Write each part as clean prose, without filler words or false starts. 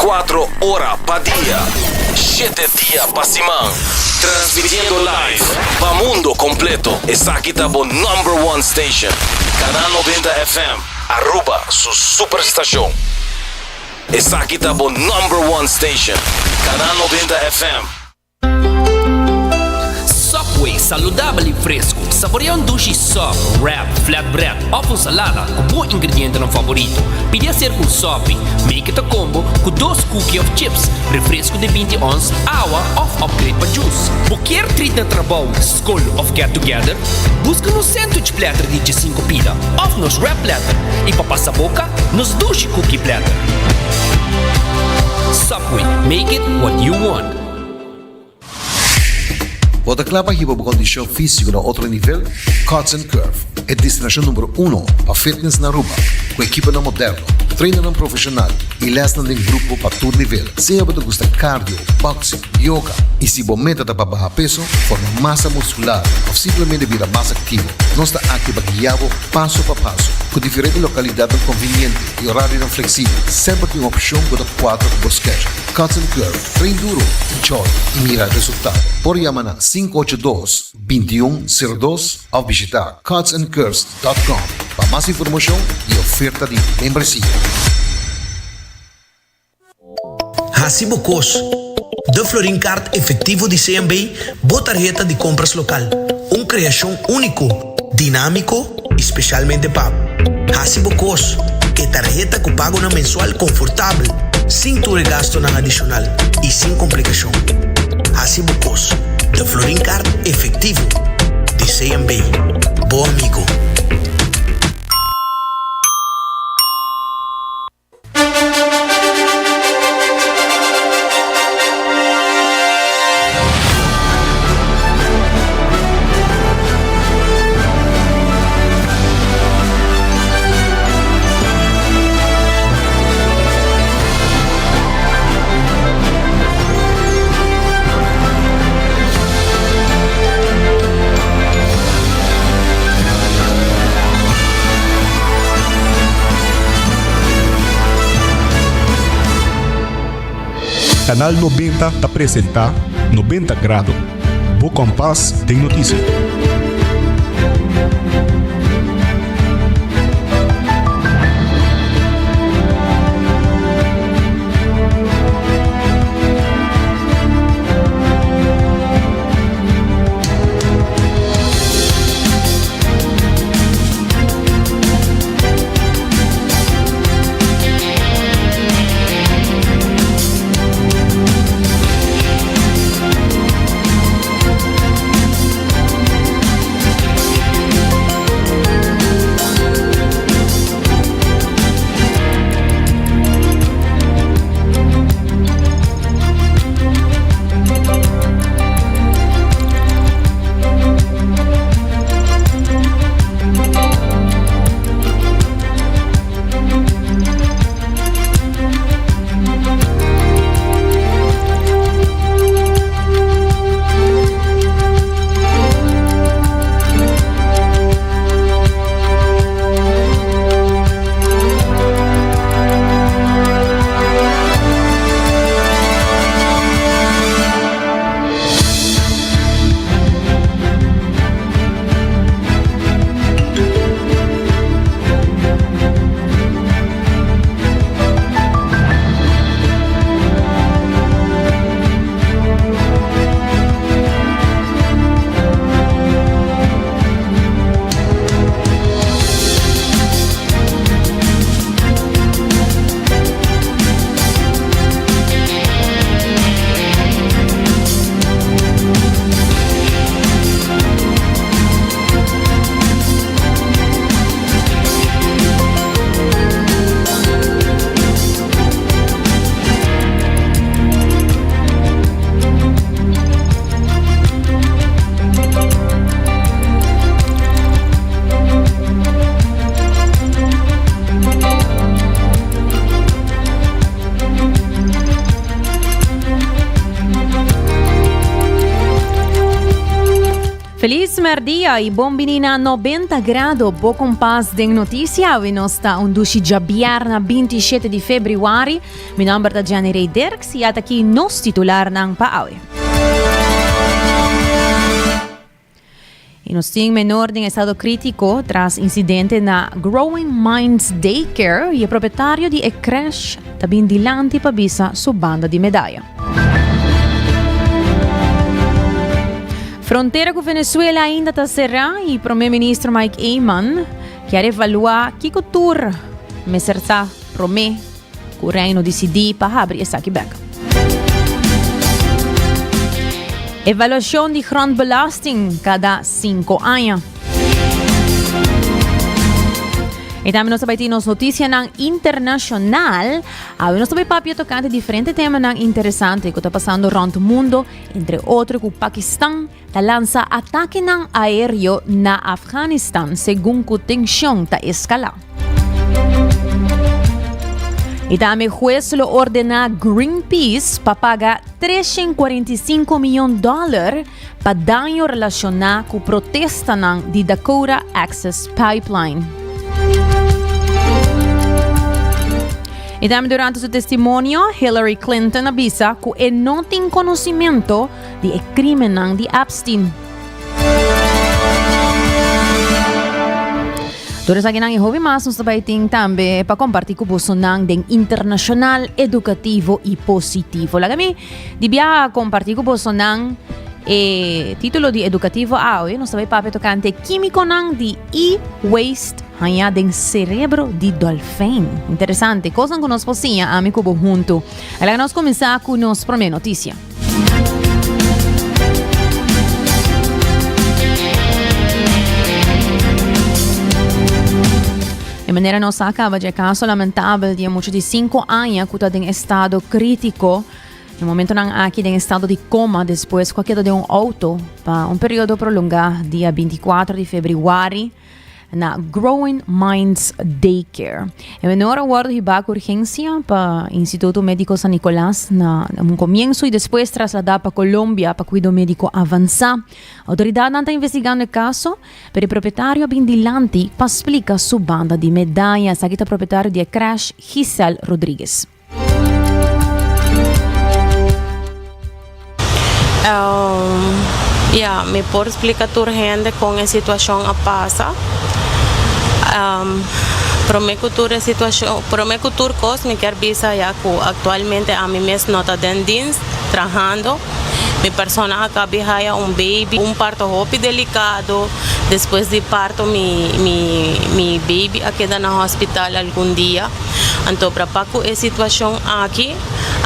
24 ora pa dia, shete dia pa siman, transmitiendo live pa mundo completo. Esaki ta bo number one station, Canal 90 FM, Aruba su superstacion. Esaki ta bo number one station, Canal 90 FM. Subway, saludabel y fresco. Saborea un dushi sub, wrap, flatbread of un salada cu bo ingredientenan favorito. Pidi acerca un sopi, make it a combo cu dos cookie of chips, refresco di binti ons, awa of upgrade pa juice. Bo kier treat na trabou, scol of get together? Busca nos sandwich platter di diesinco pida of nos wrap platter y pa pasa boca, nos dushi cookie platter. Subway, make it what you want. Bo ta kla pa hiba bo kondishon físiko na otro nivel? Cuts and Curve, e destinashon number uno pa fitness na Aruba, ku ekiponan moderno, trainernan profeshonal i lèsnan den grupo pa tur nivel. Sea bo ta gusta cardio, boxing, yoga i si bo meta ta pa baha peso, forma masa muskular òf simplemente bira mas aktivo, nos ta aki pa guia bo paso pa paso. Ku diferente lokalidatnan konviniente i orarionan fleksibel, semper tin un opshon ku ta kuadra ku bo schedule. Cuts and Curve, train duro, enjoy i mira resultado. Por yama na 582 2102 òf bishita cutsandcurves dòt com pa mas informashon i oferta di membresia. Hasi bo kos. De Florin Card Efectivo di CMB, bo tarheta di compras local. Un creacion unico, dinamico y specialmente pa bo. Hasi bo kos. E tarheta cu pagonan mensual confortabel, sin tur e gastonan adicional y sin complicacion. Hasi bo kos. De Florin Card Efectivo di CMB. Bo amigo. Canal 90 ta presenta 90 Grado, bo kompas den noticia. Feliz merdia y bon bini na 90 Grado, bo kompas den noticia. Awe nos ta un dushi djabierna 27 di februari. Mi nomber ta Jenny Ray Dirks y ata aki nos titularnan pa awe. Y nos tin menor den estado crítico tras incidente na Growing Minds Daycare y e propietario di e crash ta bin dilanti pa bisa su banda di medaya. Frontera cu Venezuela ainda ta cerra y Prome Ministro Mike Eman kier evalua kico tur mester ta prome Cu Reino dicidi pa habri esaki bek. Evaluacion di grondbelasting cada 5 aña. Y tambe nos ta bay tin nos noticianan internacional. Awe nos ta bay papia tocante diferente temanan interesante cu ta pasando rond mundo, entre otro cu Pakistan Ta lansa atakenan aéreo na Afghanistan segun ku tenshon ta eskalá. I tambe hues lo ordená Greenpeace pa paga 345 mion dòler pa daño relashoná ku protestanan di Dakota Access Pipeline. I tambe durante su testimonio, Hillary Clinton a bisa ku e no tin konosimento di e krimennan di Epstein. Tur esakinan i hopi mas nos ta bai tin tambe pa kompartí ku bosonan den internashonal, edukativo i positivo. Laga mi di biaha kompartí ku bosonan e título di edukativo awe. Nos ta bai papia tokante kímikonan di e-waste hañá den serebro di dolfijn. Interesante, kosnan ku nos por siña ami ku bo huntu. Laga nos kuminsá ku nos promé notisia. E manera nos a caba dje caso lamentabel di e mucha di 5 aña cu ta den estado critico. E momentonan aki den estado di coma despues cu a keda den un auto pa un periodo prolonga dia 24 di februari. na Growing Minds Daycare. E menor a wordo hiba cu urgencia pa Instituto Medico San Nicolas na un comienzo y despues traslada pa Colombia pa cuido medico avansa. Autoridadnan ta investigando e caso, pero e propietario a bin dilanti pa splica su banda di medaya. Esaki ta propietario di e crash, Giselle Rodriguez. Ya, mi por splika tur hende kon e situashon a pasa. Promé ku tur e situashon, promé ku tur kos mi kier bisa ya ku aktualmente ami mes no ta den dienst trahando. Mi persona a kabi haya un baby, un parto hopi delikado. Despues di parto mi mi mi baby a keda na hospital algun dia. Anto pra pa ku e situashon aki,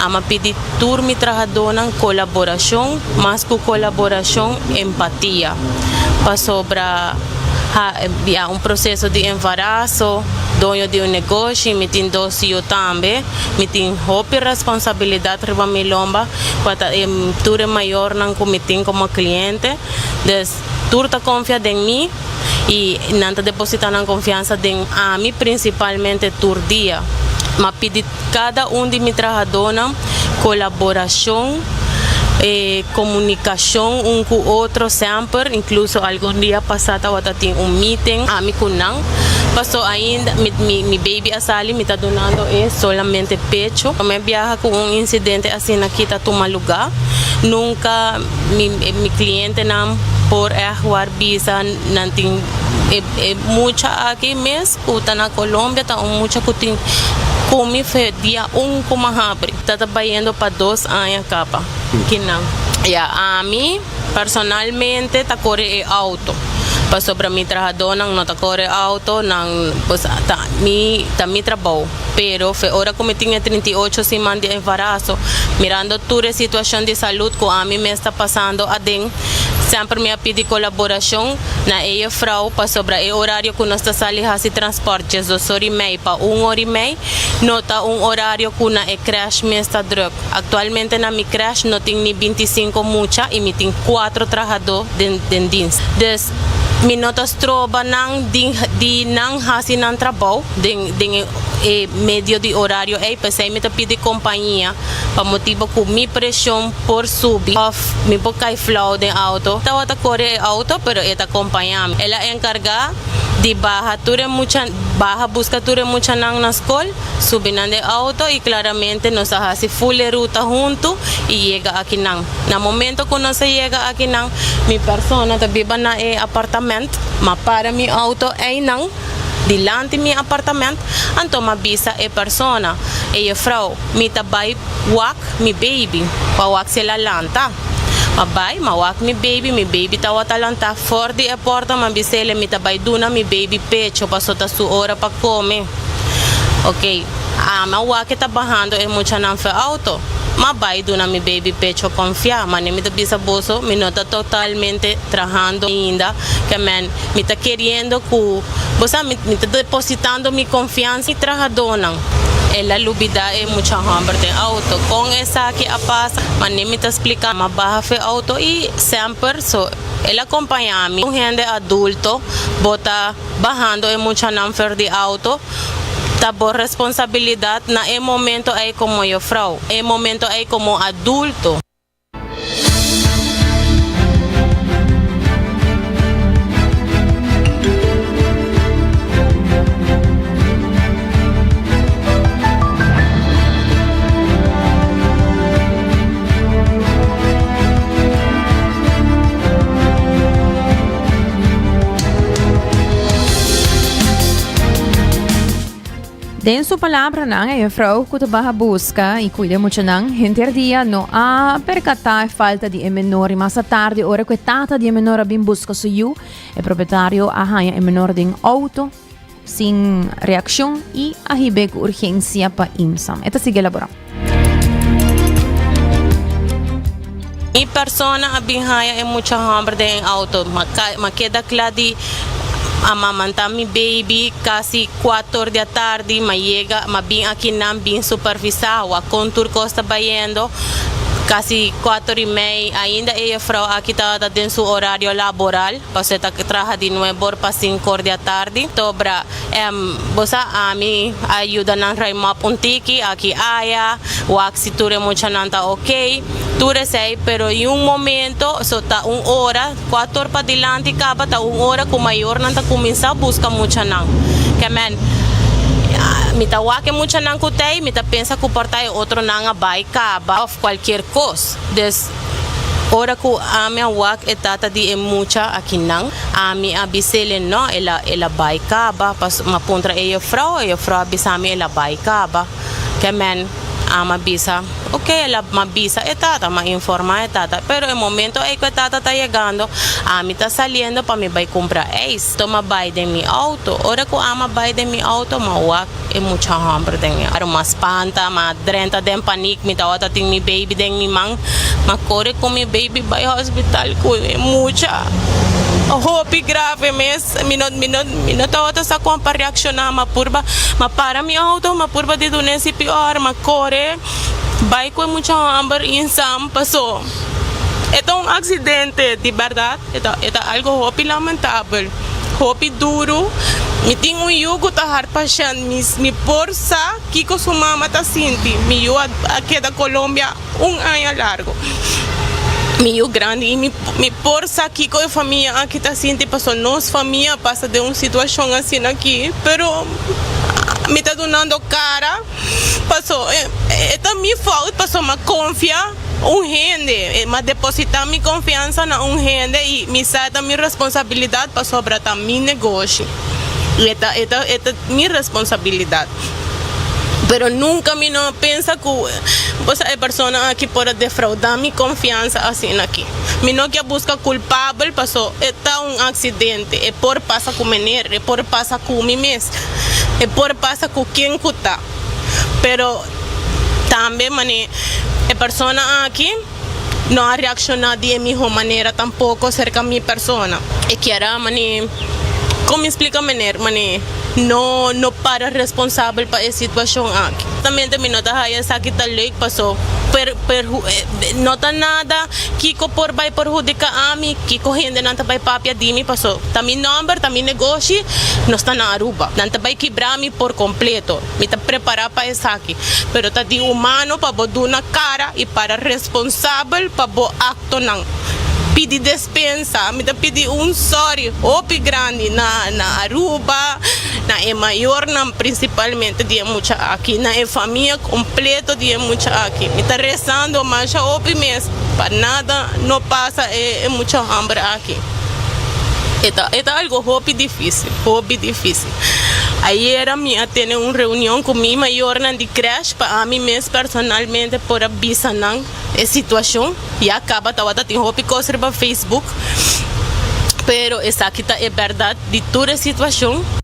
ama pidi tur mi trahadónan kolaborashon, mas ku kolaborashon, empatia. Pasobra ha ya un proseso di embaraso, doño di un negoshi, mi tin dos yu tambe, mi tin hopi responsabilidat riba mi lomba, kua ta e tur e mayornan ku mi tin komo kliente. Dus tur ta konfia den mi. I nan ta depositá nan konfiansa den ami prinsipalmente tur dia. M'a pidi kada un di mi trahadónan kolaborashon, komunikashon un ku otro semper, inkluso algun dia pasá tabata tin un meeting ami ku nan, paso ainda mi baby a sali mi ta dunando e solamente pecho. Promé biaha ku un insidente asina aki ta tuma lugá, nunka mi klientenan por ègt war. Bisa nan tin e e mucha aki mes ku ta na Colombia ta un mucha ku tin kumi fe dia un ku ma habri ta ta bayendo pa dos aña kaba kinan. Ya ami personalmente ta kore e auto pasobra mi trahadónan no ta kore auto nan pues ta mi ta mi trabou pero fe ora ku mi tin e 38 siman di embaraso mirando tur e situashon di salud ku ami mes ta pasando aden. Semper mi a pidi kolaborashon na e jefrou pasobra e orario ku nos ta sali hasi transpòrt djesdos or i mei pa un or i mei no ta un orario ku na e krèsh mes ta drùk. Aktualmente na mi krèsh no tin ni 25 mucha i mi tin kuatro trahadó den den dins. Dus mi no ta stroba nan di di nan hasi nan trabou den den e. e medio di orario ei, p'esei mi ta pidi kompania pa motibo ku mi preshon por subi òf mi por kai flou den outo. Tabata kore e outo pero e ta kompañá mi. El a enkargá di baha tur e mucha baha buska tur e muchanan na skol, subi nan den outo i klaramente nos a hasi ful e ruta huntu i yega akinan. Na momento ku nos a yega akinan mi persona ta biba na e apartament, m'a para mi outo einan. Dilanti mi apartament, anto m'a bisa e persona, e jefrouw, mi ta bai wak mi baby, pa wak si el a lanta. M'a bai, m'a wak mi baby, mi baby tawata lantá for di e porta, m'a bis'ele mi ta bai duna mi baby pecho paso ta su ora pa come. Ok, ami a wak e ta bahando e muchanan fe auto. M'a bai duna mi baby pecho confiá, mane mi ta bisa boso, mi no ta totalmente trahando ainda, ke men. Mi ta keriendo ku bo sa mi ta depositando mi konfiansa mi trahadónan. El a lubidá e mucha hòmber den outo. Kon esaki a pasa? Manera mi ta splika, mi a baha fe outo i semper so el a kompañá mi. Un hende adulto bo ta bahando e muchanan for di outo, ta bo responsabilidat na e momento ei komo yofrou, e momento ei komo adulto. Den su palabranan, e juffrouw cu ta baha busca y cuida e muchanan henter dia no a percata e falta di e menor y mas atardi ora cu e tata di e menor a bin busca su yu, e propietario a haya e menor den auto sin reaccion y a hibe cu urgencia pa IMSAM. E ta sigui elabora. Mi persona a bin haya e mucha homber den e auto. Ma keda kla di a mamanta mi baby kasi kuator di atardi. Ma yega, ma bin akinan bin supervisa wak kon tur kos ta bayendo. Kasi kuator i mei ainda e jefrouw aki tabata den su orario laboral. Pasobra e ta traha di nuebor pa sinkor di atardi. Tobra. Bo sa ami a yuda nan ruim op un tiki aki aya, wak si tur e muchanan ta ok, tur esei, pero y un momento, so ta un ora, kuator padilanti kaba ta un ora ku mayornan ta kuminsá buska muchanan. Ke men, mi ta wak e muchanan ku t'ei, mi ta pensa ku por ta e otronan a bai kaba òf kualkier kos. Dus. Ora ku ami a wak e tata di e mucha akinan, ami a bis'ele no, el a el a bai kaba, paso mi a puntra e jefrou, e jefrou a bisa mi el a bai kaba. Ke men ami a bisa, ok, el a mi a bisa e tata, mi a informa e tata, pero e momento ei ku e tata ta yegando, ami ta saliendo pa mi bai kumpra eis. Toh mi a bai den mi outo, ora ku ami a bai den mi outo, mi a wak. E mucha homber den e aro m'a spanta, m'a drenta den paniek, mi tawata tin mi baby den mi man, m'a kore ku mi baby bai hospital ku e mucha hopi grave mes, mi no mi no mi no tawata sa kon pa reakshoná, m'a purba m'a para mi outo, m'a purba di dun'é CPR, m'a kore bai ku e mucha homber insam paso e ta un aksidente di bèrdat. E ta e ta algo hopi lamentabel, hopi duru. Mi tin un yu ku ta hart pashènt. Mi mi por sa kiko su mama ta sinti. Mi yu a a keda Colombia un aña largo. Mi yu grandi i mi mi por sa kiko e famia aki ta sinti pasobra nos famia a pasa den un situashon asina aki. Pero mi ta dunando kara pasobra e ta mi fout pasobra mi a konfia. Un hende, m'a depositá mi konfiansa na un hende i mi sa e ta mi responsabilidat pasobra ta mi negoshi i e ta e ta e ta mi responsabilidat. Pero nunka mi no a pensa ku bo sa e persona aki por a defraudá mi konfiansa asina aki. Mi no ke buska kulpabel paso e ta un aksidente, e por pasa ku mener, e por pasa ku mi mes, e por pasa ku ken ku ta. Pero. Tambe mane e persona aki no a reacciona di e miho manera tampoco cerca mi persona. E kier a mane, con mi splica meneer, mane no no para responsabel pa e situashon aki. Honestamente mi no ta haya esaki ta leuk paso per perhu no ta nada kiko por bai perhudica ami, kiko hendenan ta bai papia di mi paso ta mi nomber, ta mi negoshi, nos ta na Aruba. Nan ta bai kibra mi por completo. Mi ta prepara pa esaki, pero ta di humano pa bo duna cara y para responsabel pa bo actonan. Pidi despensa, mi ta pidi un sorry hopi grandi na na Aruba, na e mayornan principalmente di e mucha aki, na e famia completo di e mucha aki. Mi ta rezando masha hopi mes pa nada no pasa e e mucha homber aki. E ta e ta algo hopi dificil, hopi dificil. Ayera mi a tene un reunion cu mi mayornan di crèche pa ami mes personalmente por a bisa nan e situacion. Ya caba tawata tin hopi cos riba Facebook, pero esaki ta e berdad di tur e situacion.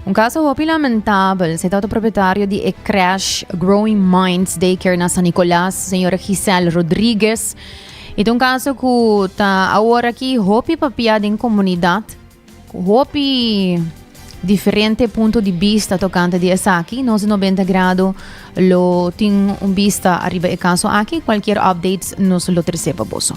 Un caso hopi lamentabel. Se trata propietario di e crash Growing Minds Daycare na San Nicolas, señora Giselle Rodriguez. Y ta un caso cu ta awor aki hopi papia den comunidad, cu hopi diferente punto di bista tocante di esaki. Nos di 90 grado lo tin un bista arriba e caso aki. Cualkier updates nos lo trece pa boso.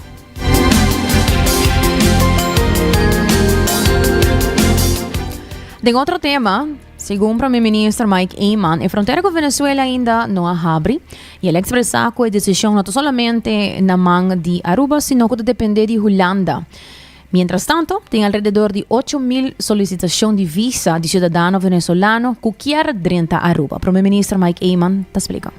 Den otro tema, segun Prome Minister Mike Eman, e frontera cu Venezuela ainda no a habri y el a expresa cu e decision no ta solamente na man di Aruba, sino cu ta depende di Hulanda. Mientras tanto, tin alrededor di 8.000 solicitacion di visa di ciudadano venezolano cu kier drenta Aruba. Prome Minister Mike Eman ta splica.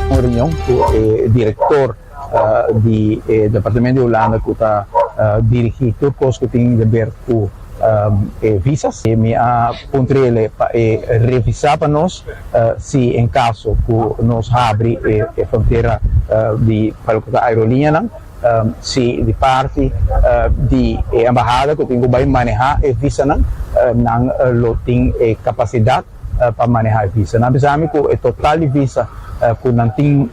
Un reunion cu e director di e departamento di Hulanda cu ta dirigi tur cos cu tin de ber cu e visas. Mi a puntr'ele pa e revisa pa nos si en caso cu nos habri e frontera di pa loke ta aerolineanan, si di parti di e embahada cu tin cu bay maneha e visanan, nan lo tin e capacidad pa maneha e visa. Nan bisa mi cu e total di visa cu nan tin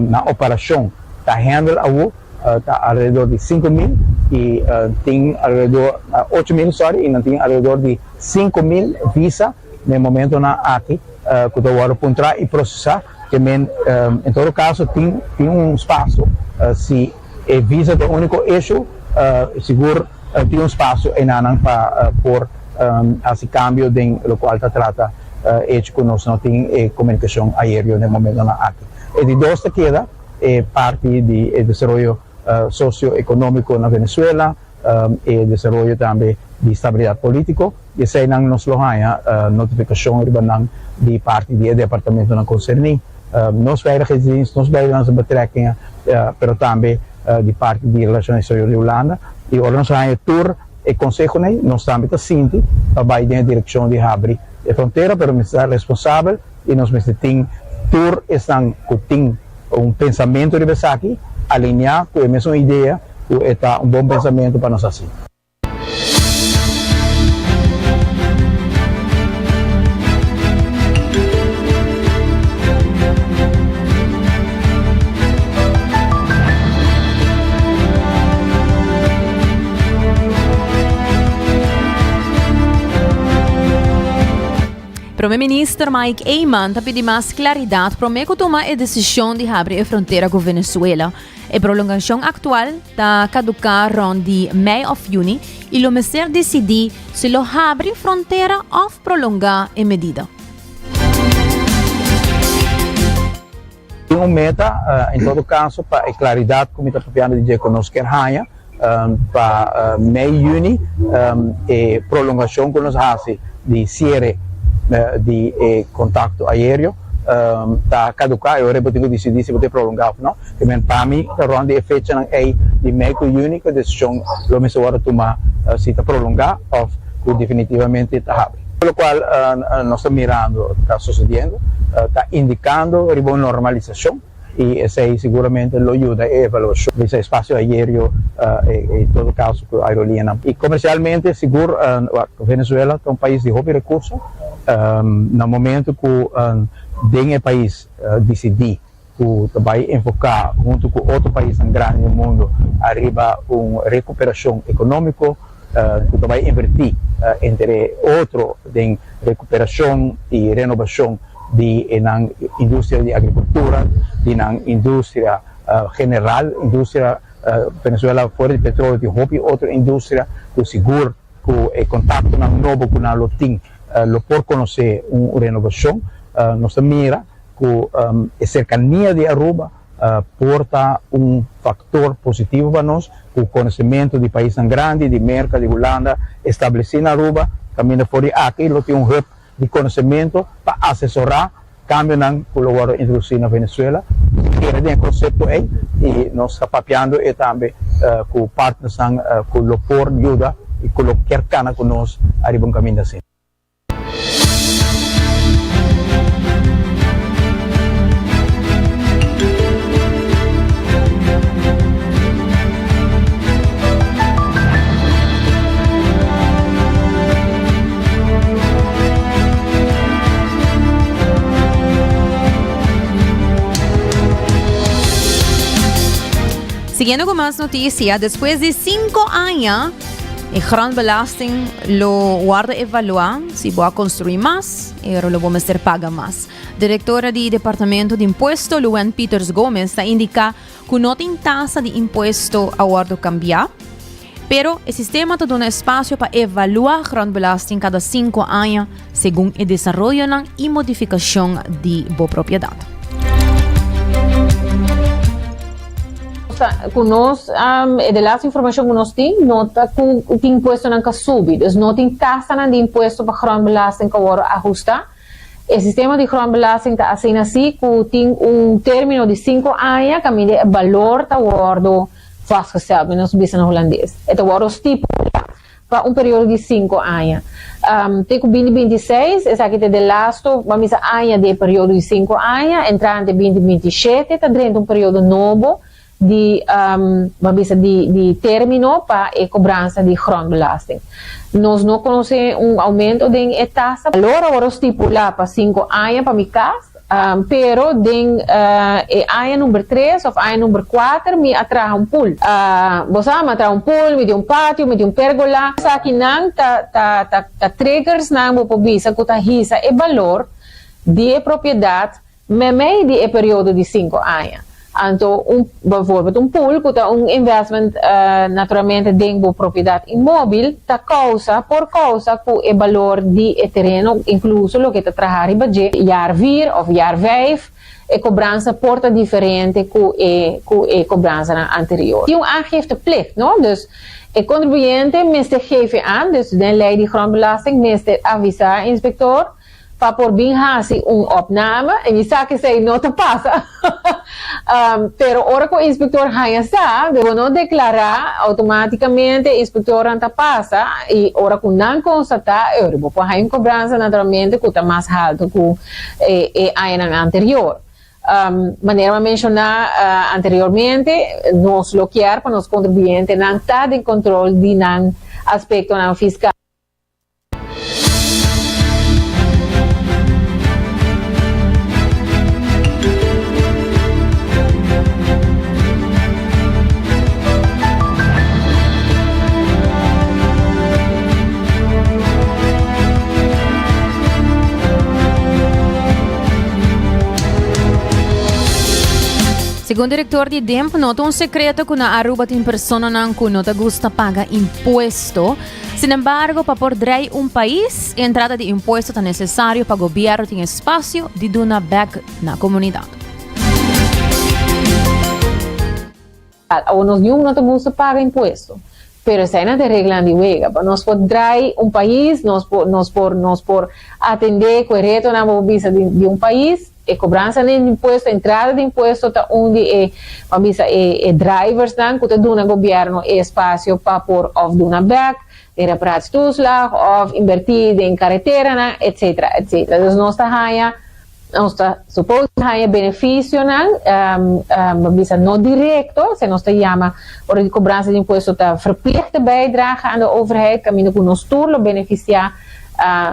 na operacion ta handle awo ta alrededor di 5000 y tin alrededor 8000 sorry y nan tin alrededor di 5000 visa na e momentonan aki cu ta wordo puntra y procesa. Ke men en todo caso tin tin un spacio si e visa ta e unico issue sigur tin un spacio enanan pa por haci cambio den locual ta trata hecho cu nos no tin e comunicacion aereo den momentonan aki. E di dos ta keda e parti di e desaroyo socio economico na Venezuela, e desaroyo tambe di stabilidad politico y eseinan nos lo haña notificacion riba nan di parti di e departamentonan concerni, nos Veiligheidsdienst, nos Buitenlandse Betrekkingen, pero tambe di parti di Relacion Exterior di Hulanda y ora nos haña tur e consehonan nos tambe ta sinti pa bay den e direccion di habri e frontera, pero mester ta responsabel y nos mester tin tur esnan cu tin un pensamento riba esaki alinea cu e mesun idea cu e ta un bon pensamento pa nos haci. Prome Minister Mike Eman ta pidi mas claridad prome cu tuma e decision di habri e frontera cu Venezuela. E prolongacion actual ta caduca rond di mei of juni y lo mester dicidi si lo habri frontera of prolonga e medida. Tin un meta, en todo caso, pa e claridad cu mi ta papiando di dje cu nos kier haña pa mei juni, e prolongacion cu nos haci di ciere di e contacto aereo ta caduca y ora bo tin cu dicidi si bo ta prolonga of no. Te men pa mi ta rond di e fechanan ey di mei cu juni cu e decision lo mester wordo tuma si ta prolonga of cu definitivamente ta habri. Locual nos ta mirando ta sucediendo ta indicando riba un normalisacion y esey seguramente lo yuda e evaluacion di espacio aereo en todo caso cu aerolineanan. Y comercialmente sigur Venezuela ta un pais di hopi recurso. Na momento ku den e pais disidí ku ta bai enfoká huntu ku otro paisnan grandi den mundu ariba un rekuperashon ekonómiko ku ta bai invertí entre otro den rekuperashon i renobashon di e nan industria di agrikultura, di nan industria general, industria Venezuela fuera di petroleo tin hopi otro industria ku sigur ku e kontaktonan nobo ku nan lo tin lo por konosé un renobashon. Nos ta mira ku e serkania di Aruba por ta un faktor positivo pa nos, ku konosementu di paisnan grandi, di Merka, di Hulanda, establesí na Aruba, kaminda for di aki lo tin un hub di konosementu pa asesorá kambionan ku lo wòrdu introdusí na Venezuela. Nos ta kere den e konsepto ei i nos ta papiando e tambe ku partnersnan ku lo por yuda i ku lo kier kana ku nos ariba un kaminda asina. Siguiendo cu mas noticia, despues di cinco aña e grondbelasting lo wordo evalua si bo a construi mas, ero lo bo mester paga mas. Directora di Departamento di Impuesto, Luann Pieters Gomez, ta indica cu no tin tasa di impuesto a wordo cambia, pero e sistema ta duna espacio pa evalua grondbelasting cada cinco aña segun e desaroyonan y modificacion di bo propiedad. Cu nos, e de laatste informacion cu nos tin, no ta cu tin impuestonan ca subi. Dus no tin tasanan di impuesto pa grondbelasting ca worde ahusta. E sistema di grondbelasting ta asina si cu tin un termino di cinco aña caminda e balor ta wordo vastgesteld, mi nos bisa na Hulandes. E ta wordo stipula pa un periodo di cinco aña. Te cu binti binti seis, esaki ta e de lasto, ban bisa aña di e periodo di cinco aña, entrante binti binti shete ta drenta un periodo nobo di ban bisa di di termino pa e cobransa di grondbelasting. Nos no conoce un aumento den e tasa. Balor a worde stipula pa cinco aña pa mi cas, pero den e aña number tres of aña number cuater mi a traha un pool. Bo sa, mi a traha un pool, mi tin un patio, mi tin un pergola. Esakinan ta ta ta triggersnan bo por bisa cu ta hisa e balor di e propiedad Memei di e periodo di sinku aña. Anto un, bijvoorbeeld un pool ku ta un investment naturalmente den bo propiedat inmóbil ta kousa, por kousa ku e balor di e tereno, inkluso loke ta traha riba dje, jaar vier òf jaar vijf, e kobransa por ta diferente ku e ku e kobransanan anterior. Tin un aangifteplicht, no? Dus e kontribuyente mester geven aan, dus den lei di grondbelasting mester avisá inspektor, pa por bin hasi un opname en mi sa kesey no ta pasa pero ora ku inspektor haña sa bo no deklará outomátikamente inspektornan ta pasa i ora ku nan konstatá e ora bo por haña un kobransa naturalmente ku ta mas haltu ku e añanan anterior. Manera mi a menshoná anteriormente nos lo kier pa nos kontribuyentenan ta den kontrol di nan aspektonan fiskal. Segun director di DEMP, no ta un secreto cu na Aruba tin personanan cu no ta gusta paga impuesto. Sinembargo, pa por drei un pais, e entrada di impuesto ta necesario pa gobierno tin espacio di duna bek na comunidad. Awor nos niun no ta gusta paga impuesto, pero eseinan ta e reglanan di wega. Pa nos por drai un pais, nos por nos por nos por atende cu e retonan bo por bisa di di un pais, e cobransa di impuesto, entrada di impuesto ta un di e, bo a bisa e e driversnan cu ta duna gobierno e espacio pa por of duna bek den reparatietoeslag of inberti den careteranan, etcetera, etcetera. Dus nos ta haya, nos ta suppose haya beneficionan, bo a bisa no directo, esei nos ta yama ora di cobransa di impuesto ta verplichte bijdrage aan de overheid, caminda cu nos tur lo beneficia.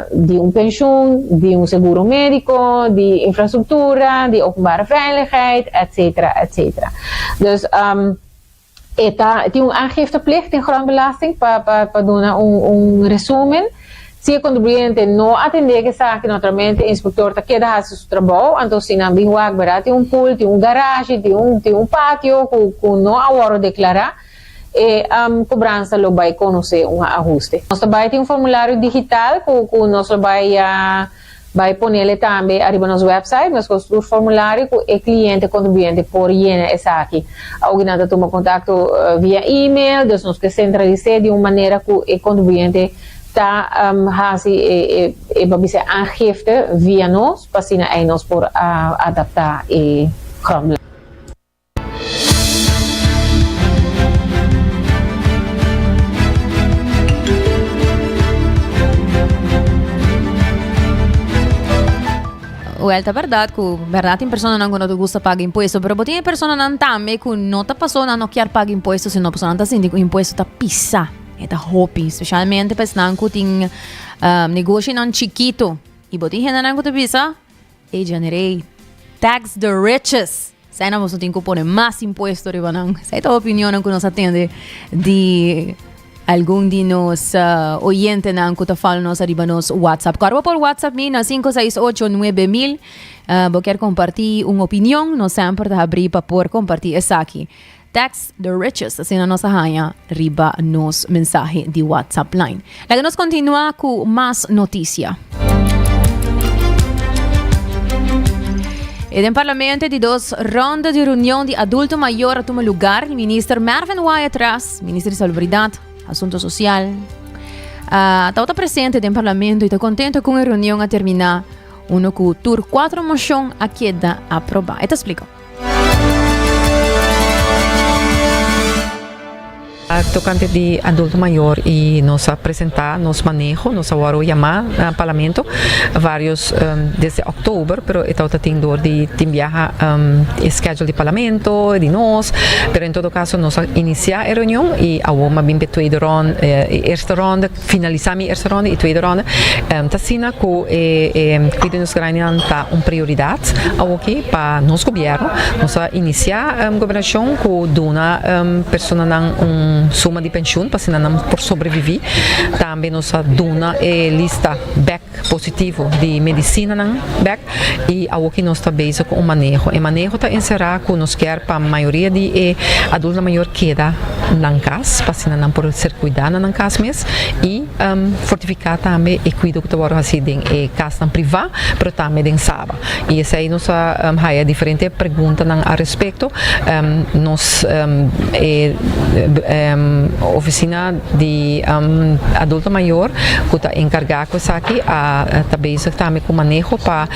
Di un penshun, di un seguro médiko, di infrastruktura, di openbare veiligheid, etcetera, etcetera. Dus e ta tin un aangifteplicht den grondbelasting pa pa pa duna un un resumen. Si e kontribuyente no atendé ku esaki, naturalmente e inspektor ta keda hasi su trabou, anto si nan bin wak bera tin un pool, tin un garashi, tin un tin un patio ku ku no a wòrdu deklará, E cobransa lo bay conoce un ahuste. Nos ta bay tin un formulario digital cu cu nos lo bay bay ponele tambe ariba nos website, mescos tur formulario cu e cliente contribuyente por yena esaki. Awoki nan ta tuma contacto via email, dus nos ke centralise di un manera cu e contribuyente ta haci e e e bisa aangifte via nos pa asina ey nos por adapta e grondbelasting. Wel, ta berdad cu berdad tin personanan cu no ta gusta paga impuesto, pero bo tin e personanan tambe cu no ta paso nan no kier paga impuesto, sino paso nan ta sinti cu impuesto ta pisa, e ta hopi, specialmente pa esnan cu tin negoshinan chikito. Y bo tin hendenan cu ta bisa, Ey Janerey, tax the riches. Esei nan boso tin ku pone mas impuesto riba nan. Esei ta opinionnan ku nos a tende di algun di nos uh, oyentenan ku ta follow nos ariba nos WhatsApp. Kòrda bo por WhatsApp mi na 568 9000. Uh, bo kier kompartí un opinion, nos semper ta habrí pa por kompartí esaki. Tax the riches, asina nos a haña riba nos mensahe di WhatsApp line. Laga nos continua cu mas noticia. E den parlamento di dos ronda di reunion di adulto mayor a tuma lugar. Minister Mervin Wyatt-Ras, minister di Salubridad, Asunto Social, uh, tabata presente den parlamento y ta contento con e reunion a termina uno cu tur cuatro mocion a keda aproba. E ta splica. Tocante di adulto mayor y nos a presenta nos maneho, nos a worde yama na Parlamento varios desde october, pero e tabata tin door di tin biaha e schedule di Parlamento, di nos, pero en todo caso nos a inicia e reunion y awor mi a bin p'e tweede ronde, e eerste ronde, finalisa mi eerste ronde y tweede ronde, ta asina cu e cuido di nos grandinan ta un prioridad awoki pa nos gobierno. Nos a inicia gobernacion cu duna personanan un suma di pensioen pa asina nan por sobrevivi. Tambe nos a duna e lista bek positivo di medicinanan bek y awoki nos ta bezig cu un maneho. E maneho ta encera cu nos kier pa mayoria di e adultonan mayor keda nan cas pa asina nan por ser cuida na nan cas mes y fortifica tambe e cuido cu ta wordo haci den e casnan priva pero tambe den Saba. Y esey nos a haya diferente preguntanan al respecto. Nos e oficina di adulto mayor cu ta encarga cu esaki a ta bezig tambe cu maneho pa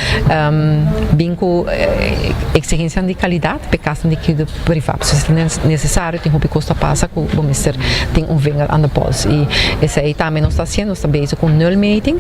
bin cu exigencianan di calidad p'e casnan di cuido priva. Pasobra si ta necesario tin hopi cos ta pasa cu bo mester tin un vinger aan de pols y esey tambe nos ta haciendo, nos ta bezig cu un nulmeting.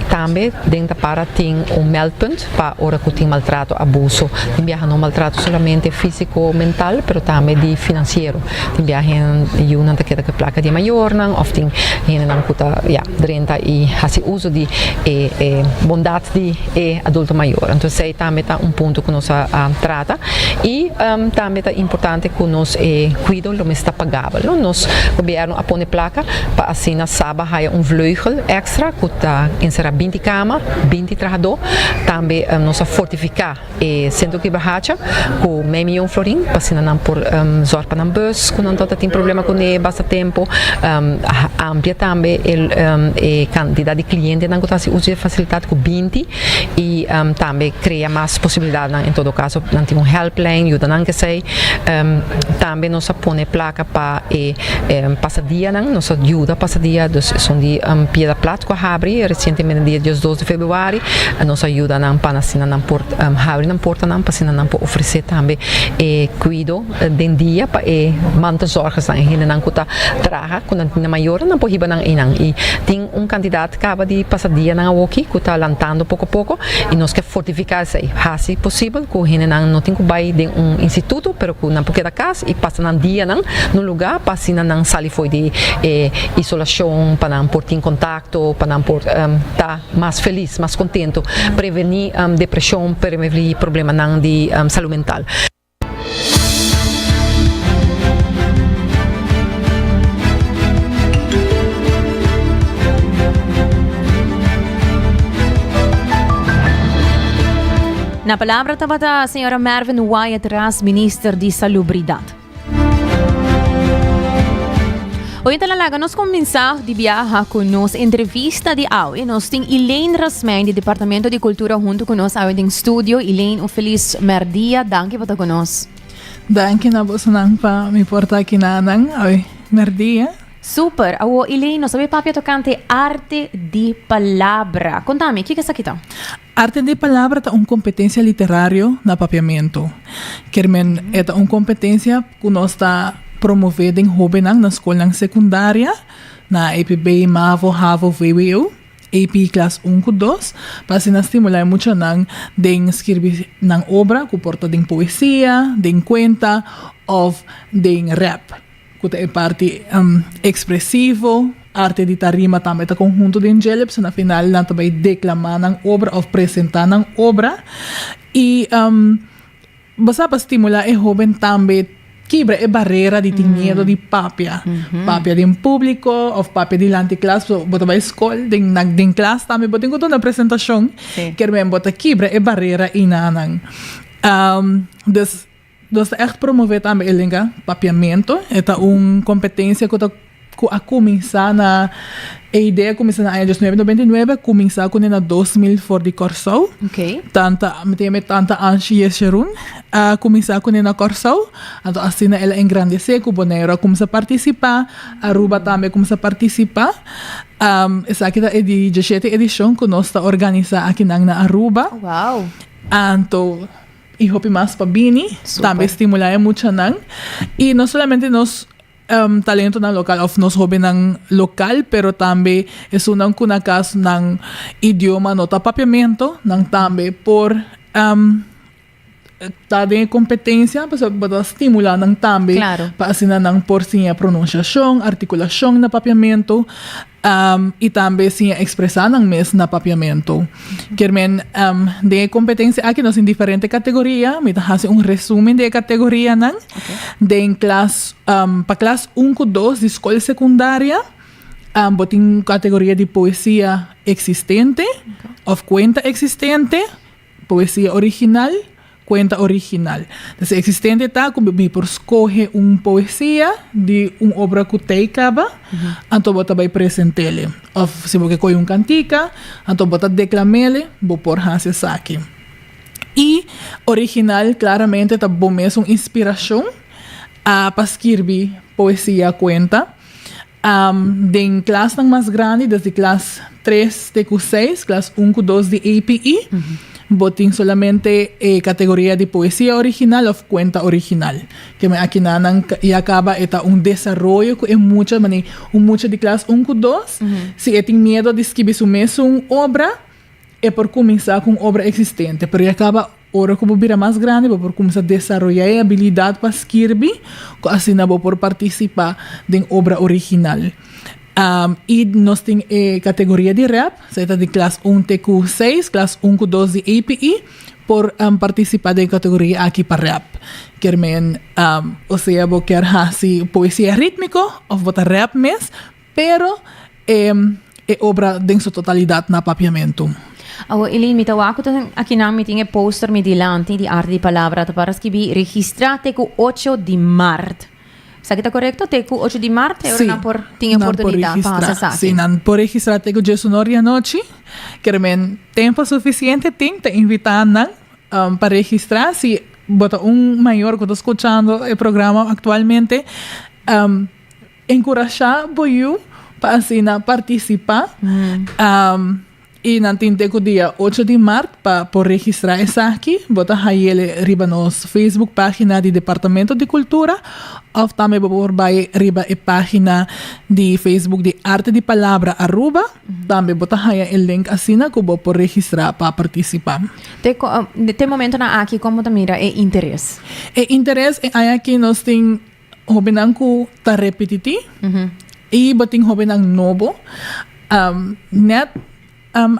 Tambe den ta para tin un meldpunt pa ora cu tin maltrato, abuso. Tin biaha no maltrato solamente fisico, mental, pero tambe di financiero. Tin biaha hende yunan ta keda cu e placa di e mayornan of tin hendenan cu ta ya drenta y haci uso di e e bondad di e adulto mayor. Entonces esey tambe ta un punto cu nos a trata y tambe ta importante cu nos e cuido lo mester ta pagabel, no. Nos gobierno a pone placa pa asina Saba haya un vleugel extra cu ta encera 20 cama, 20 trahador. Tambe nos a fortifica e Centro Kibrahacha cu mei miyon florin pa asina nan por zorg pa nan bus cu nan tabata tin problema cune basta tempo. Amplia tambe e cantidad di clientenan cu ta haci uso di e facilidad cu 20 y tambe crea mas posibilidadnan. En todo caso nan tin un helpline yuda nan kesey. Tambe nos a pone placa pa e pasadianan, nos a yuda pasadia, dus esun di Piedra Plat cu a habri recientemente dia diesdos di februari, nos a yuda nan pa asina nan por habri nan portanan pa asina nan por ofrece tambe e cuido den dia pa e mantelzorgersnan, e hendenan cu ta traha cu nan tin nan mayornan nan por hiba nan eynan y tin un cantidad caba di pasadianan awoki cu ta lantando poco poco y nos ke fortifica esey, haci posibel cu. hendenan no tin ku bai den un instituto pero ku nan por keda kas i pasa nan dianan na un lugá pa asina nan sali fo'i di e isolashon, pa nan por tin kontakto, pa nan por ta mas felis, mas kontentu, prevení depreshon, prevení problemanan di salú mental. Na palabra tabata señora Mervin Wyatt Ras, minister di Salubridad. Oyente la laga nos kuminsá di biaha ku nos entrevista di awe. Nos tin Elaine Rasmijn di Departamento di Kultura huntu ku nos awe den studio. Elaine, un felis mèrdia. Danki pa ta ku nos. Danki na bosonan pa mi por ta aki na nan awe mèrdia. Super! Awo Elaine, nos a bay papia tokante arte di palabra. Kontami, kiko esaki ta? Arte di palabra ta un kompetensia literario na papiamentu. Kier men e ta un kompetensia ku nos ta promové den hóbennan na skolnan sekundaria, na EPB, mavo, havo, vwo, AP klas un ku dos, pa asina stimulá e muchanan den skirbi nan obra ku por ta den poesia, den kuenta òf den rèp. Ku ta e parti ekspresivo, arte di tarima tambe ta konhunto den djele, pasobra na final nan ta bai deklamá nan obra òf presentá nan obra. I bo sa pa stimulá e hóben tambe kibra e barera di tin miedu di papia, papia den públiko òf papia dilanti klas, pasobra bo ta bai skol den nan den klas tambe bo tin ku duna presentashon, kermen bo ta kibra e barera einanan. Dus Nos ta ègt promové tambe e lenga Papiamento. E ta un kompetensia ku ta ku a kuminsá na e idea a kuminsá na aña diesnuebe nobenta i nuebe, a kuminsá kuné na 2000 for di Kòrsou. Tanta mi ta yama e tanta Anshi Yesherun a kuminsá kuné na Kòrsou. Anto asina el a engrandesé ku Boneiru a kuminsá partisipá, Aruba tambe a kuminsá partisipá. Esaki ta e di dieshete edishon ku nos ta organisá akinan na Aruba. Anto. I hopi mas pa bini. Tambe stimula e muchanan. I no solamente nos talentonan lokal of nos hobennan lokal, pero tambe esunnan ku na kas nan idioma no ta papiamento, nan tambe por ta den e kompetensia, pasobra bo ta stimula nan tambe pa asina nan por siña pronunsiashon, artikulashon na papiamento. I tambe siña ekspresá nan mes na papiamentu. Kier men, den e kompetensia aki nos tin diferente kategoria. Mi ta hasi un resúmen di e kategorianan. Den klas, pa klas un ku dos di skol sekundaria, bo tin kategoria di poesia eksistente òf kuenta eksistente. Poesia original, kuenta original. Entonces existente ta ku mi por skohe un poesia di un obra ku tei kaba, anto bo ta bai present'ele. Òf si bo ke kohe un kantika, anto bo ta deklam'ele, bo por hasi esaki. I original klaramente ta bo mes un inspirashon pa skirbi poesia, kuenta. Den klasnan mas grandi, desde klas tres te ku seis, klas un ku dos di APE, bo tin solamente e kategoria di poesia original òf kuenta original. Ke men akinanan ya kaba e ta un desaroyo ku e mucha, manera un mucha di klas un ku dos, si e tin miedo di skibi su mesun obra, e por kuminsá ku un obra eksistente, pero ya kaba Ora ku bo bira mas grandi bo por kuminsá desaroyá e abilidat pa skirbi ku asina bo por partisipá den obra original. I nos tin e kategoria di rèp, esei ta di klas un te ku seis, klas un ku dos di APE por partisipá den e kategoria aki pa rèp. Kier men, osea bo kier hasi poesia rítmiko òf bo ta rèp mes, Pero e e obra den su totalidat na Papiamentu. Awor Eileen, mi ta wak ku ta akinan mi tin e poster mi dilanti di Arte di Palabra ta para skibi registra te ku ocho di mart. Esaki ta korekto? Te ku ocho di mart e ora nan por tin e oportunidat pa hasi esaki. Sí, nan por registra te ku diesunor di anochi. Kier men tempo sufisiente tin, ta invitá nan pa registra. Si bo ta un mayor ku ta skuchando e programa aktualmente, Enkurashá bo yu pa asina partisipá. I nan tin te ku dia ocho di mart pa por registrá esaki. Bo ta hay'el riba nos Facebook página di Departamento di Kultura òf tambe bo por bai riba e página di Facebook di Arte di Palabra Aruba. Tambe bo ta haya e link asina ku bo por registrá pa partisipá. Te te momentonan aki kon bo ta mira e interes? E interes e aña aki nos tin Hobennan ku ta repetití i bo tin hobennan nobo. Nèt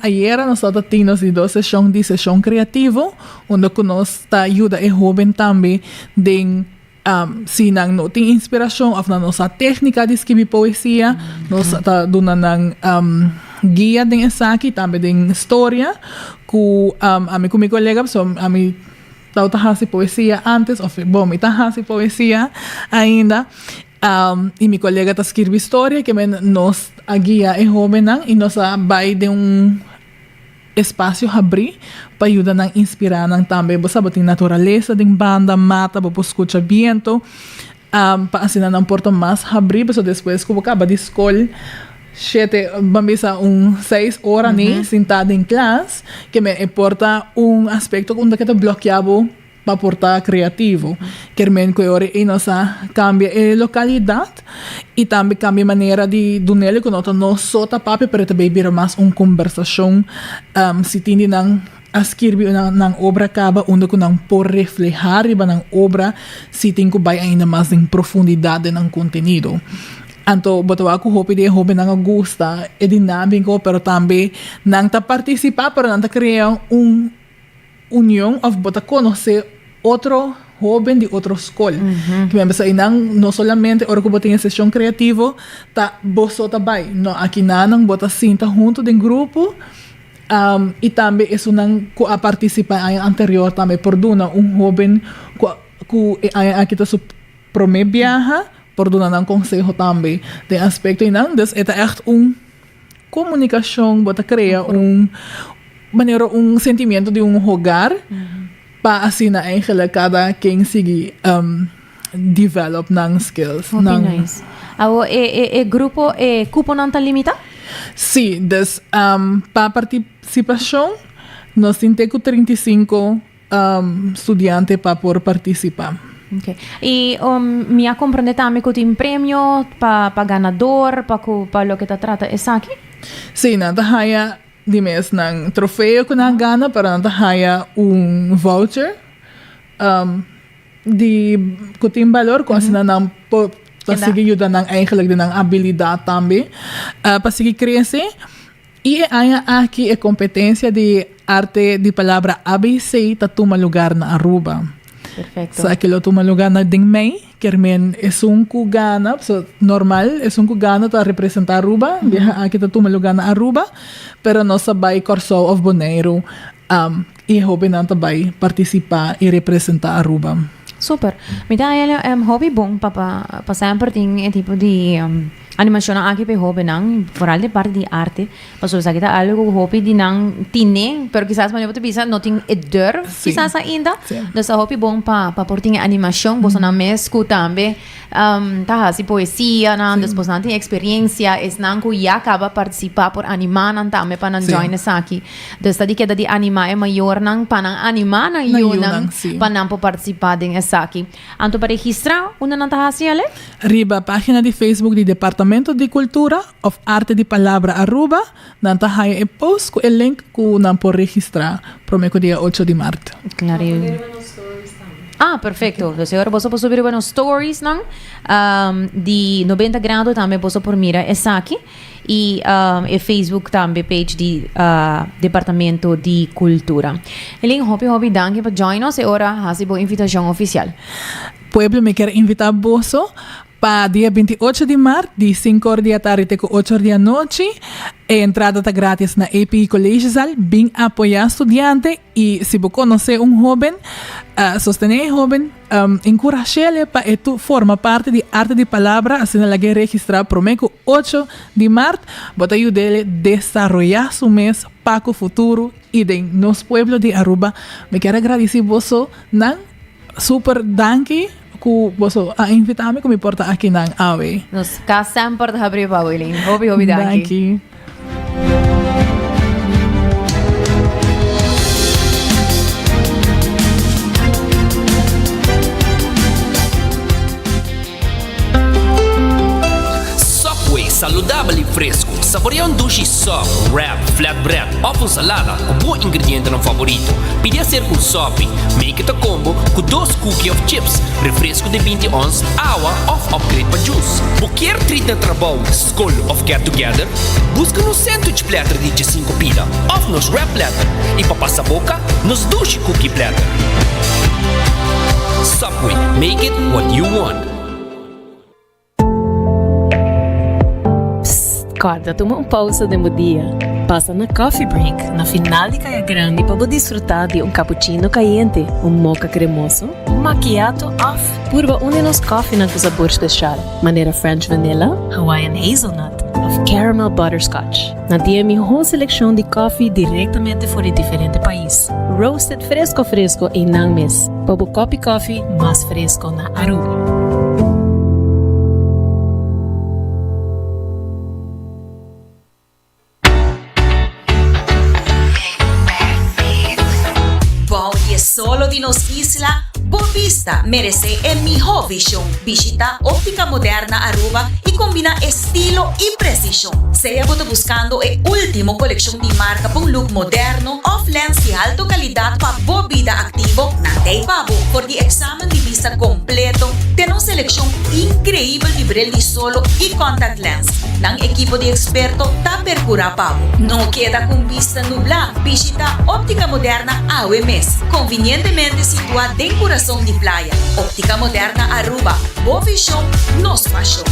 ayera nos tabata tin nos di dos seshon di seshon kreativo unda ku nos ta yuda e hoben tambe den si nan no tin inspirashon òf nan no sa téknika di skibi poesia nos ta duna nan guia den esaki tambe den storia ku ami ku mi kolega pasobra ami Tau ta hasi poesia antes of bon mi ta hasi poesia ainda y mi colega ta skirbi storia ke men nos a guia e hobennan y nos a bay den un espacio habri pa yuda nan inspira nan tambe. Bo sa bo tin naturalesa den banda, mata, bo por scucha biento pa asina nan por ta mas habri pasobra despues ku bo kaba di skol shete ban bisa un seis ora ni sintá den klas ke men e por ta un aspekto unda ke ta blòkiá bo pa por ta kreativo. Kier men ku e ora ei nos a kambia e lokalidat i tambe kambia e manera di dun'el ku no ta nos so ta papia pero e ta bay bira mas un kombersashon si tin di nan A skirbi nan obra kaba unda ku nan por reflehá riba nan obra si tin ku bai ainda mas den profundidat den nan kontenido. Anto bo ta wak ku hopi di e hóbennan a gusta e dinámiko pero tambe nan ta partisipá pero nan ta krea un union òf bo ta konosé otro hóben di otro skol. Ki men bisa einan no solamente ora ku bo tin e seshon kreativo ta bo so ta bai no aki nan bo ta sinta huntu den grupo. I tambe esunnan ku a partisipá e aña anterior tambe por duna un hóben ku ku e aña aki ta su promé biaha por duna nan konseho tambe den aspekto einan. Dus e ta ègt un komunikashon, bo ta krea un manera un sentimiento di un hogar pa asina eigenlijk kada ken sigui develop nan skills. Hopi nice. Awo e e e grupo e cuponan ta limita? Sí, dus pa participashon nos tin te cu 35 studiante pa por participa. Okay. Y mi a comprende tambe cu tin premio pa pa ganador pa cu pa loke ta trata esaki? Sí, nan ta haya di mes nan trofeo cu nan a gana pero nan ta haya un voucher. Di ku tin balor ku asina nan por ta sigui yuda nan eigenlijk den nan abilidat tambe pa sigui krese. I e aña aki e kompetensia di arte di palabra ABC ta tuma lugar na Aruba. Perfecto. Esaki lo tuma lugar na den mei, kermen esun ku gana, so normal esun ku gana ta representa Aruba, biaha aki ta tuma lugar na Aruba, pero nos ta bai Kòrsou òf Boneiru I e hobennan ta bai partisipá i representá Aruba. Super. Mi ta haña hopi bon pa pa semper tin e tipo di animashonnan aki pa e hobennan, foral di parti di arte, pasobra esaki ta algu ku hopi di nan tine, pero kisas manera bo ta bisa no tin e durf kisas ainda. Dus ta hopi bon pa pa por tin e animashon, bosonan mes ku tambe ta hasi poesianan, despues nan tin experiencia, esnan ku ya kaba partisipá por animá nan tambe pa nan join esaki. Dus ta di keda di animá e mayornan pa nan animá nan yunan pa nan por partisipá den esaki. Anto pa registrá, unda nan ta hasi ale? Riba página di Facebook di Departamento di Kultura òf Arte di Palabra Aruba nan ta haya e post ku e link ku nan por registrá promé ku dia ocho di mart. Ah, perfecto. Dus e ora boso por subi riba nos storiesnan di 90 Grado tambe boso por mira esaki. Y e Facebook tambe page di Departamento di Cultura. Elin, hopi hopi danki pa join nos e ora haci bo invitacion oficial. Pueblo mi kier invita boso pa dia 28 di maart di 5 or di atardi te cu 8 or di anochi. E entrada ta gratis na API Collegezaal. Bin apoya studiante y si bo conoce un hoben, sostene e hoben. Enkurash'el pa e tu forma parti di Arte di Palabra, asina lag'é registrá promé ku ocho di mart. Bo ta yud'el desaroyá su mes pa ku futuro i den nos pueblo di Aruba. Mi kier a gradisí boso nan super danki ku boso a invitá mi ku mi por ta aki nan awe. Nos kas semper ta habrí pa bo, Eileen. Hopi hopi danki. Danki. Saludabel y fresco, saborea un dushi sop, wrap, flatbread of un salada cu bo ingredientenan favorito. Pidi hacer cu un sopi, make it a combo cu dos cookie of chips, refresco di binti ons, awa of upgrade pa juice. Bo kier treat na trabou, scol of get together? Busca nos sandwich platter di djesinco pida of nos wrap platter y pa pasa boca, nos dushi cookie platter. Subway, make it what you want. Psst, kòrda tuma un pousa den bo dia. Pasa na Coffee Break na final di Kaya Grandi pa bo disfrutá di un cappuccino kayente, un mocha kremoso, un macchiato òf purba un di nos kòfinan ku sabor speshal, manera French Vanilla, Hawaiian Hazelnut òf Caramel Butterscotch. Nan tin e mihó selekshon di kòfi direktamente for di diferente pais, roasted fresko fresko einan mes, pa bo kòpi kòfi mas fresko na Aruba. Bou di e solo di nos isla, bo bista meresé e mihó vishon. Bishita Óptica Moderna Aruba i kombiná estilo i presishon. Sea bo ta buskando e último kolekshon di marka pa un look moderno òf lens di alto kalidat pa bo bida aktivo, nan t'ei pa bo. For di eksamen di bista kompleto te nos selekshon inkreibel di bril di solo i contact lens, nan ekipo di eksperto ta perkurá pa bo. No keda ku un bista nublá, bishitá Óptica Moderna awe mes, konvinientemente situá den kurason di playa. Óptica Moderna Aruba, bo vishon, nos pashon.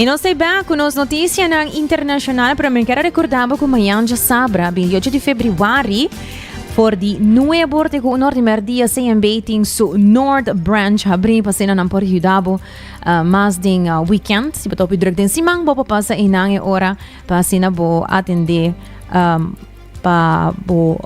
Y nos ta back cu nos noticianan internacional, pero mi quiero recordar cu mañana ya sabra, 28 di februari, for di 9 or te cu 1 or di merdia, CMB tin su Noord Branch habri pa asina nan por yuda bo uh, mas den uh, weekend. Si bo ta hopi druk den siman, bo por pasa einan e ora pa asina bo atende um, pa bo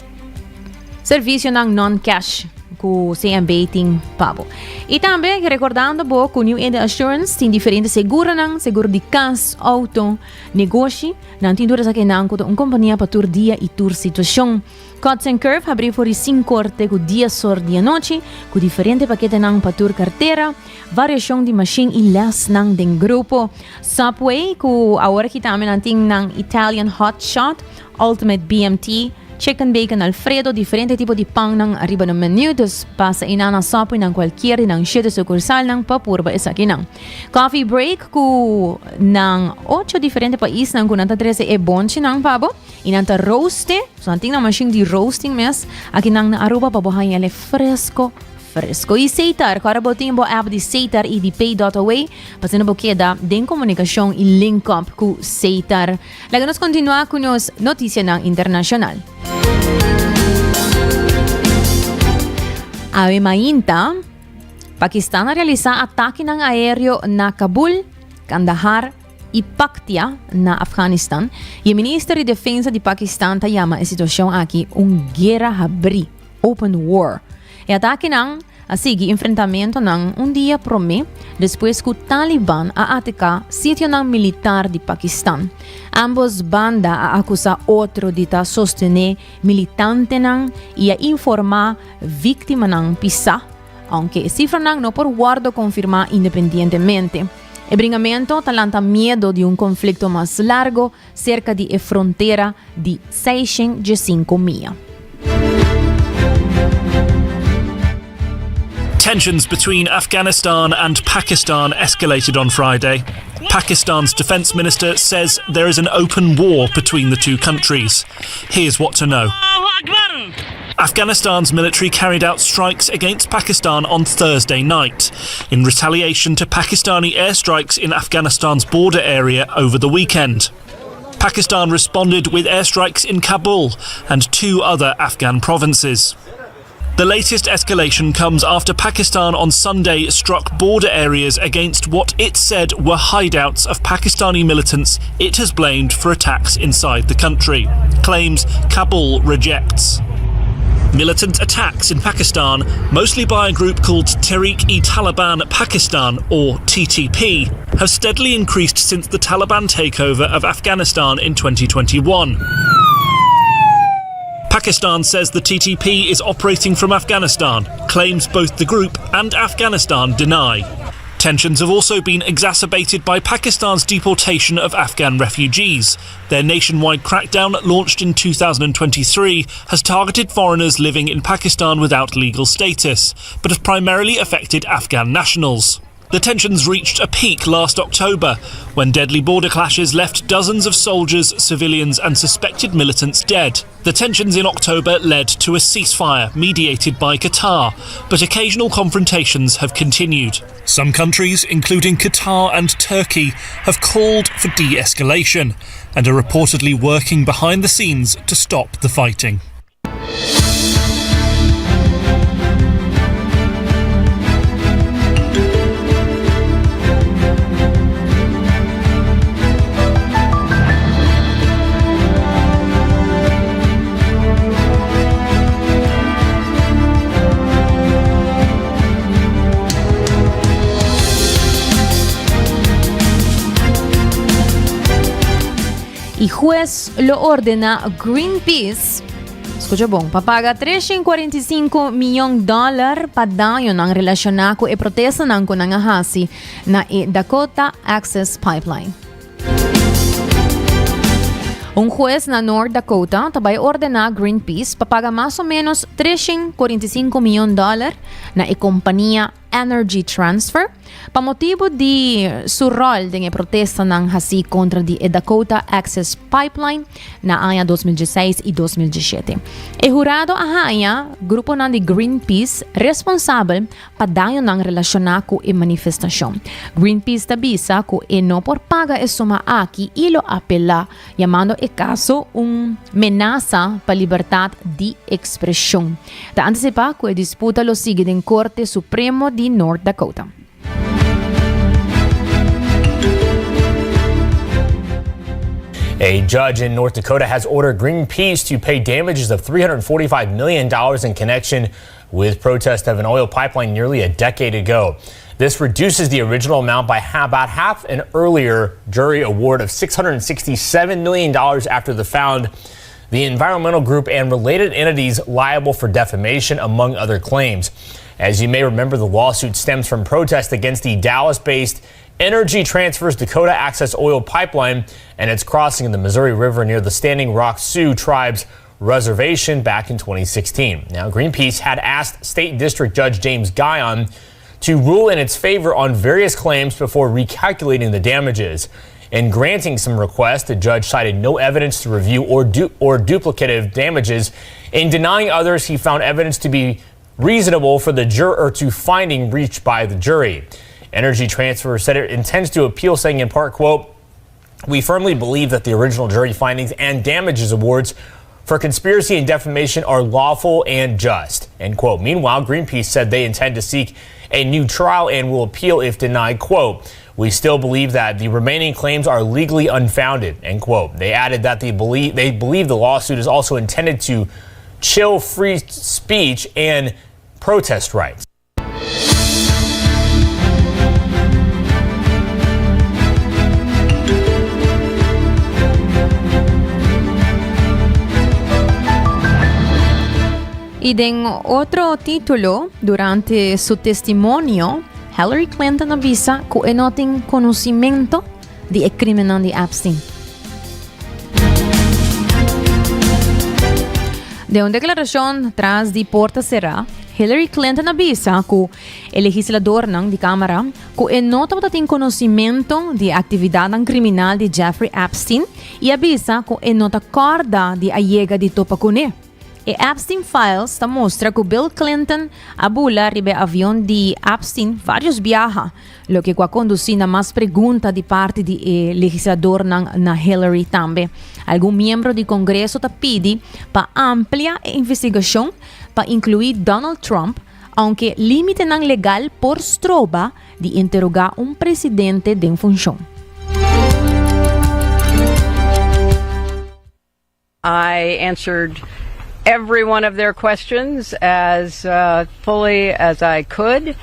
servicionan non-cash cu CMB tin pa bo. Y tambe recordando bo cu New India Assurance tin diferente seguronan, seguro di cas, auto, negoshi. Nan tin tur esakinan cu ta un compania pa tur dia y tur situacion. Cuts and Curve habri for di 5 or te cu 10 or di anochi cu diferente paketenan pa tur cartera, variacion di machine y lesnan den grupo. Subway cu awor aki tambe nan tin nan Italian Hot Shot, Ultimate BMT, Chicken Bacon Alfredo, diferente tipo di pannan ariba nan menu, dus pasa einan na Subway nan cualkier di nan shete sucursalnan pa purba esakinan. Coffee Break cu nan ocho diferente paisnan cu nan ta trece e bonchinan pa bo y nan ta roaste, so nan tin nan machine di roasting mes akinan na Aruba pa bo haña el e fresco fresco. Y Setar, cu ora bo tin bo app di Setar y di Pay.away, pa asina bo keda den comunicacion y link up cu Setar. Laga nos continua cu nos noticianan internacional. Awe mainta, Pakistan a realisa atakenan aereo na Kabul, Kandahar y Paktia na Afghanistan. Y e minister di defensa di Pakistan ta yama e situacion aki un guera habri, open war. E atakenan a sigui enfrentamentonan un dia promé despues ku Taliban a ataká sitionan militar di Pakistan. Ambos banda a akusá otro di ta sostené militantenan i a informá víktimanan pisá, ounke e sifranan no por wòrdu konfirmá independientemente. E bringamento ta lanta miedo di un konflikto mas largo serka di e frontera di 605 mia. Tensions between Afghanistan and Pakistan escalated on Friday. Pakistan's defense minister says there is an open war between the two countries. Here's what to know. Afghanistan's military carried out strikes against Pakistan on Thursday night, in retaliation to Pakistani airstrikes in Afghanistan's border area over the weekend. Pakistan responded with airstrikes in Kabul and two other Afghan provinces. The latest escalation comes after Pakistan on Sunday struck border areas against what it said were hideouts of Pakistani militants it has blamed for attacks inside the country. Claims Kabul rejects. Militant attacks in Pakistan, mostly by a group called Tehreek-e-Taliban Pakistan, or TTP, have steadily increased since the Taliban takeover of Afghanistan in 2021. Pakistan says the TTP is operating from Afghanistan, claims both the group and Afghanistan deny. Tensions have also been exacerbated by Pakistan's deportation of Afghan refugees. Their nationwide crackdown, launched in 2023, has targeted foreigners living in Pakistan without legal status, but has primarily affected Afghan nationals. The tensions reached a peak last October when deadly border clashes left dozens of soldiers, civilians, and suspected militants dead. The tensions in October led to a ceasefire mediated by Qatar, but occasional confrontations have continued. Some countries, including Qatar and Turkey, have called for de escalation and are reportedly working behind the scenes to stop the fighting. E hues lo ordena Greenpeace, scucha bon, pa paga 345 miyon dollar pa dañonan relaciona cu e protestanan cu nan a haci na e Dakota Access Pipeline. Un hues na North Dakota ta bai ordena Greenpeace pa paga mas o menos 345 miyon dollar na e compania Energy Transfer, pa motibu di su ròl den e protestanan hasí kontra di e Dakota Access Pipeline na aña 2016 i 2017. E hurado a haña gruponan di Greenpeace responsabel pa dañonan relashoná ku e manifestashon. Greenpeace ta bisa ku e no por paga e suma aki i lo apelá yamando e kaso un menasa pa libertat di ekspreshon. Ta antisipá ku e disputa lo sigui den Korte Supremo di North Dakota. A judge in North Dakota has ordered Greenpeace to pay damages of $345 million in connection with protest of an oil pipeline nearly a decade ago. This reduces the original amount by about half an earlier jury award of $667 million after the found the environmental group and related entities liable for defamation, among other claims. As you may remember, the lawsuit stems from protests against the Dallas based Energy Transfer's Dakota Access Oil Pipeline and its crossing of the Missouri River near the Standing Rock Sioux Tribe's reservation back in 2016. Now, Greenpeace had asked State District Judge James Guion to rule in its favor on various claims before recalculating the damages. In granting some requests, the judge cited no evidence to review or, du- or duplicative damages. In denying others, he found evidence to be reasonable for the juror to finding reached by the jury. Energy Transfer said it intends to appeal, saying in part, quote, we firmly believe that the original jury findings and damages awards for conspiracy and defamation are lawful and just. End quote. Meanwhile, Greenpeace said they intend to seek a new trial and will appeal if denied. Quote, we still believe that the remaining claims are legally unfounded, end quote. They added that they believe, they believe the lawsuit is also intended to chill free speech and protest rights. I den otro título, durante su testimonio, Hillary Clinton a bisa ku e no tin konosimento di e krimennan di Epstein. Den un deklarashon tras di porta será, Hillary Clinton a bisa ku e legisladornan di Kámara ku e no tabata tin konosimento di e aktividatnan kriminal di Jeffrey Epstein i a bisa ku e no ta kòrda di a yega di topa kuné. E Epstein Files ta mustra ku Bill Clinton a bula riba e avion di Epstein vários biaha, loke ku a kondusí na mas pregunta di parti di e legisladornan na Hillary tambe. Algun miembro di Congreso ta pidi pa amplia e investigacion pa inclui Donald Trump, aunke limitenan legal por stroba di interroga un presidente den funcion. I answered every one of their questions as uh, fully as I could,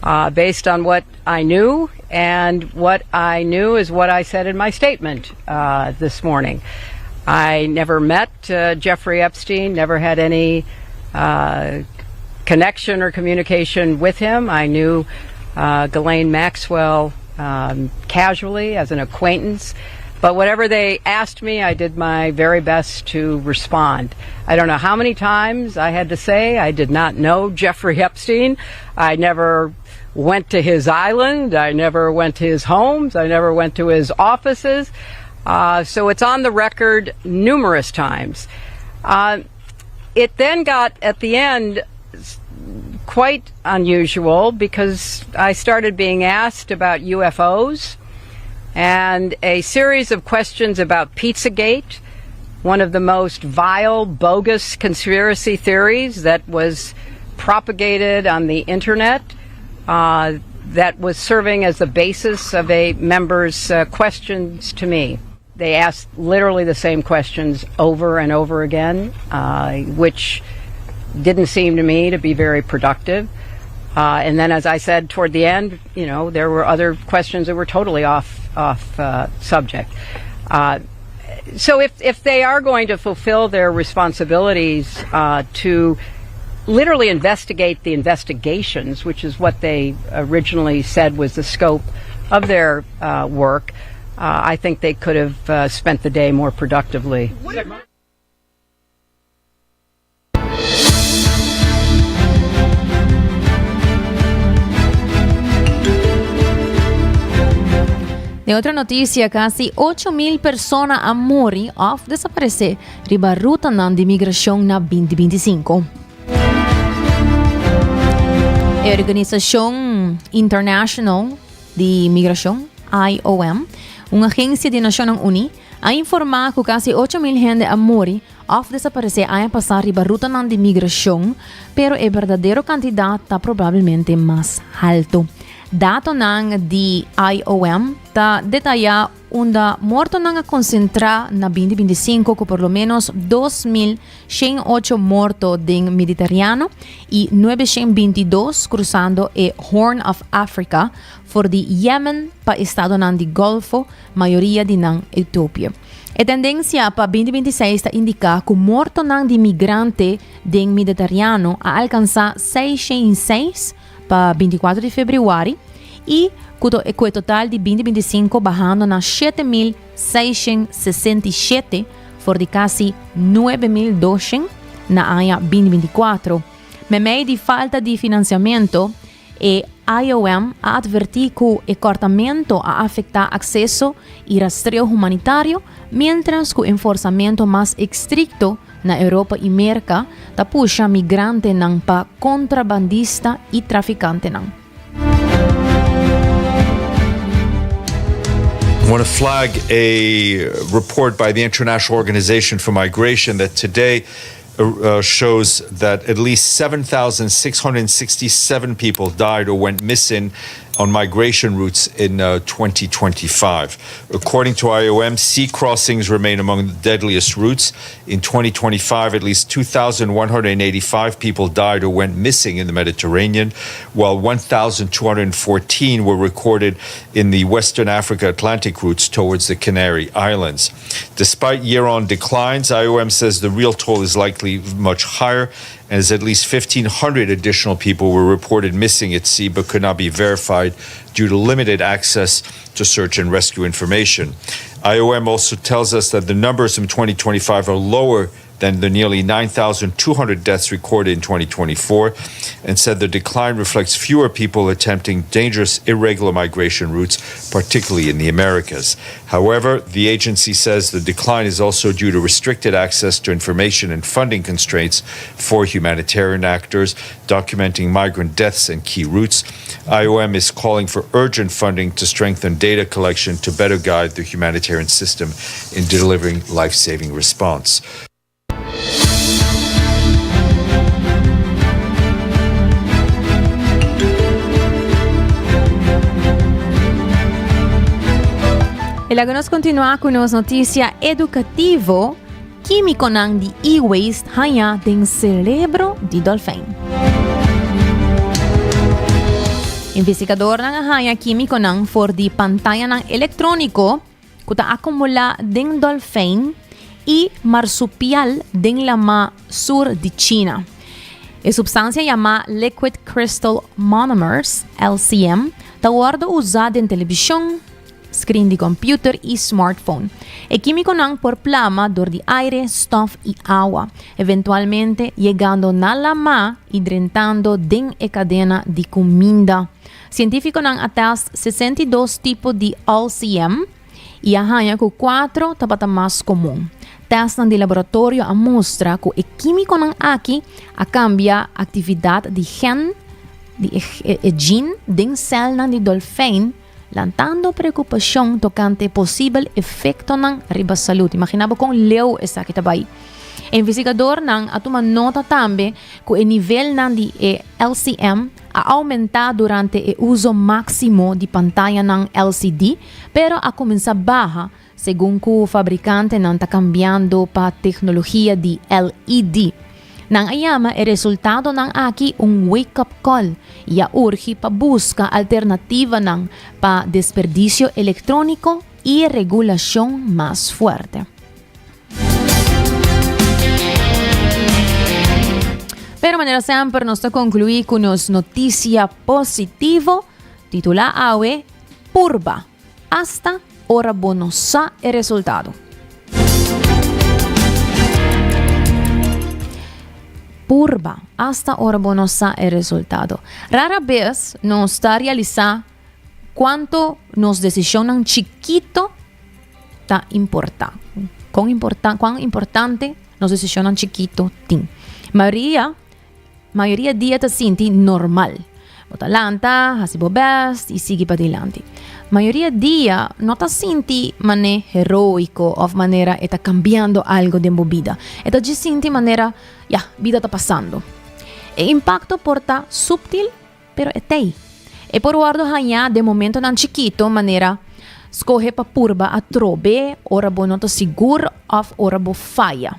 uh, based on what I knew. And what I knew is what I said in my statement uh, this morning. I never met uh, Jeffrey Epstein, never had any uh, connection or communication with him. I knew uh, Ghislaine Maxwell um, casually as an acquaintance. But whatever they asked me, I did my very best to respond. I don't know how many times I had to say I did not know Jeffrey Epstein. I never went to his island. I never went to his homes. I never went to his offices. Uh, so it's on the record numerous times. Uh, it then got at the end quite unusual because I started being asked about UFOs and a series of questions about Pizzagate, one of the most vile, bogus conspiracy theories that was propagated on the internet. Uh, that was serving as the basis of a member's uh, questions to me. They asked literally the same questions over and over again, uh, which didn't seem to me to be very productive. Uh, and then, as I said toward the end, you know, there were other questions that were totally off off uh, subject. Uh, so, if if they are going to fulfill their responsibilities uh, to literally investigate the investigations, which is what they originally said was the scope of their uh, work, uh, I think they could have spent the day more productively. Den otro noticia, casi 8.000 persona a muri of desaparece riba rutanan di migracion na 2025. E Organisacion International di Migracion, IOM, un agencia di Nacionnan Uni, a informa cu casi 8.000 hende a muri Òf desaparesé aña pasá riba rutanan di migrashon, pero e berdadero kantidat ta probablemente mas haltu. Datonan di IOM ta detayá unda mortonan a konsentrá na 2025 ku por lo ménos 2.108 morto den Mediterano i 922 krusando e Horn of Africa for di Yemen pa estadonan di Golfo, mayoria di nan Etiopia. E tendensia pa 2026 ta indiká ku mortonan di migrante den Mediterano a alkansá 606 pa 24 di febrüari i ku ku e total di 2025 bahando na 7.667 for di kasi 9.200 na aña 2024. Meimei di falta di finansiamentu, E IOM a advertí ku e kòrtamentu a afektá akseso i rastreo humanitario, miéntras ku enforsamentu mas estrikto na Europa i Merka ta pusha migrantenan pa kontrabandista i trafikantenan. I want to flag a report by the International Organization for Migration that today uh, shows that at least 7,667 people died or went missing on migration routes in uh, 2025. According to IOM, sea crossings remain among the deadliest routes. In 2025, at least 2,185 people died or went missing in the Mediterranean, while 1,214 were recorded in the Western Africa Atlantic routes towards the Canary Islands. Despite year on declines, IOM says the real toll is likely much higher, as at least 1,500 additional people were reported missing at sea but could not be verified due to limited access to search and rescue information. IOM also tells us that the numbers from 2025 are lower than the nearly 9,200 deaths recorded in 2024, and said the decline reflects fewer people attempting dangerous irregular migration routes, particularly in the Americas. However, the agency says the decline is also due to restricted access to information and funding constraints for humanitarian actors documenting migrant deaths and key routes. IOM is calling for urgent funding to strengthen data collection to better guide the humanitarian system in delivering life saving response. Y laga nos continua cu nos noticia educativo, Quimiconan di e-waste haña den cerebro di dolfijn. Investigadornan a haña quimiconan for di pantayanan electronico ku ta akumulá den dolfijn i marsupial den lamá sur di China. E supstansia yamá liquid crystal monomers, LCM, ta wòrdu usá den televishon, screen di kòmpiuter i smartphone. E kímikonan por plama dor di aire, stòf i awa, eventualmente yegando na lamá i drentando den e kadena di kuminda. Sientífikonan a tèst 62 tipo di LCM i a haña ku kuatro tabata mas komun. Tèstnan di laboratorio a mustra ku e kímikonan aki a kambia aktividat di gen di e gene den sèlnan di dolfijn, lantando preokupashon tokante posibel efektonan riba salud. Imaginá bo kon leu esaki ta bai. E investigadornan a tuma nota tambe ku e nivelnan di e LCM a oumentá durante e uso máksimo di pantayanan LCD, pero a kuminsá baha segun ku fabrikantenan ta kambiando pa teknologia di LED. Nan a yama e resultadonan aki un wake-up call i a urgi pa buska alternativanan pa desperdisio elektróniko i regulashon mas fuerte. Pero manera semper nos ta conclui cu nos noticia positivo titula awe Purba hasta ora bo no sa e resultado. Purba hasta ora bo no sa e resultado. Rara bes nos ta realisa cuanto nos decisionnan chikito ta importa. Con importa, cuan importante nos decisionnan chikito tin. Mayoria, mayoria dia ta sinti normal. Bo ta lanta, hasi bo best y sigui padilanti. Mayoria dia no ta sinti mane heroico of manera e ta cambiando algo den bo bida. E ta djis sinti manera, ya, bida ta pasando. E impacto por ta subtil Pero e t'ei. E por wòrdu hañá den momentonan chikito manera skohe pa purba atrobe ora bo no ta sigur òf ora bo faya.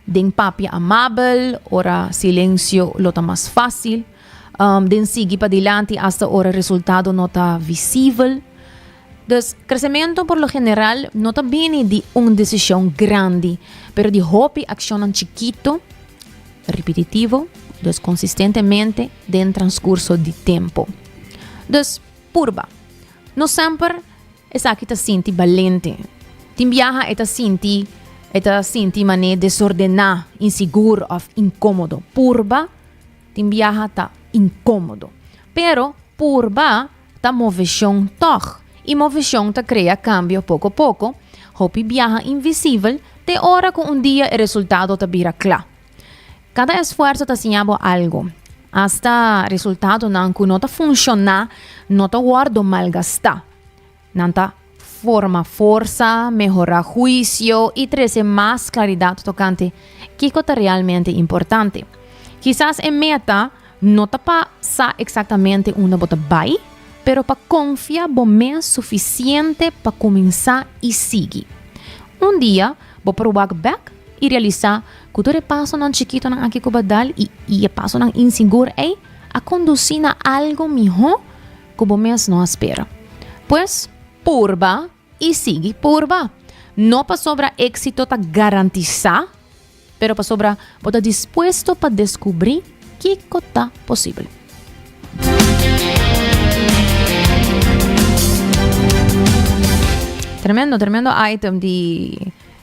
Den papia amabel ora silensio lo ta mas fásil. Den sigui padilanti asta ora resultado no ta visibel. Dus, kresementu por lo general no ta bini di un desishon grandi, pero di hopi akshonnan chikito. Ripititivo, dus konsistentemente den transkurso di tempu. Dus, purba. No semper esaki ta sinti balente. Tin biaha e ta sinti e ta sinti manera desordená, insigur òf inkómodo. Purba tin biaha ta inkómodo. Pero purba ta moveshon tòg. I moveshon ta krea kambio poko poko, hopi biaha invisibel, te ora ku un dia e resultado ta bira kla. Kada esfuerso ta siña bo algu. Asta resultadonan ku no ta funshoná no ta wòrdu malgastá. Nan ta forma forsa, mehorá huisio i trese mas klaridat tokante kiko ta realmente importante. Kisas e meta no ta pa sa eksaktamente unda bo ta bai, pero pa konfia bo mes sufisiente pa kuminsá i sigui. Un dia bo por wak bèk i realisá ku tur e pasonan chikitonan aki ku bo a dal i i e pasonan insigur ei a kondusí na algu mihó ku bo mes no a spera. Pues, purba i sigui purba. No pasobra éksito ta garantisá, pero pasobra bo ta dispuesto pa deskubrí kiko ta posibel. Tremendo, tremendo item di.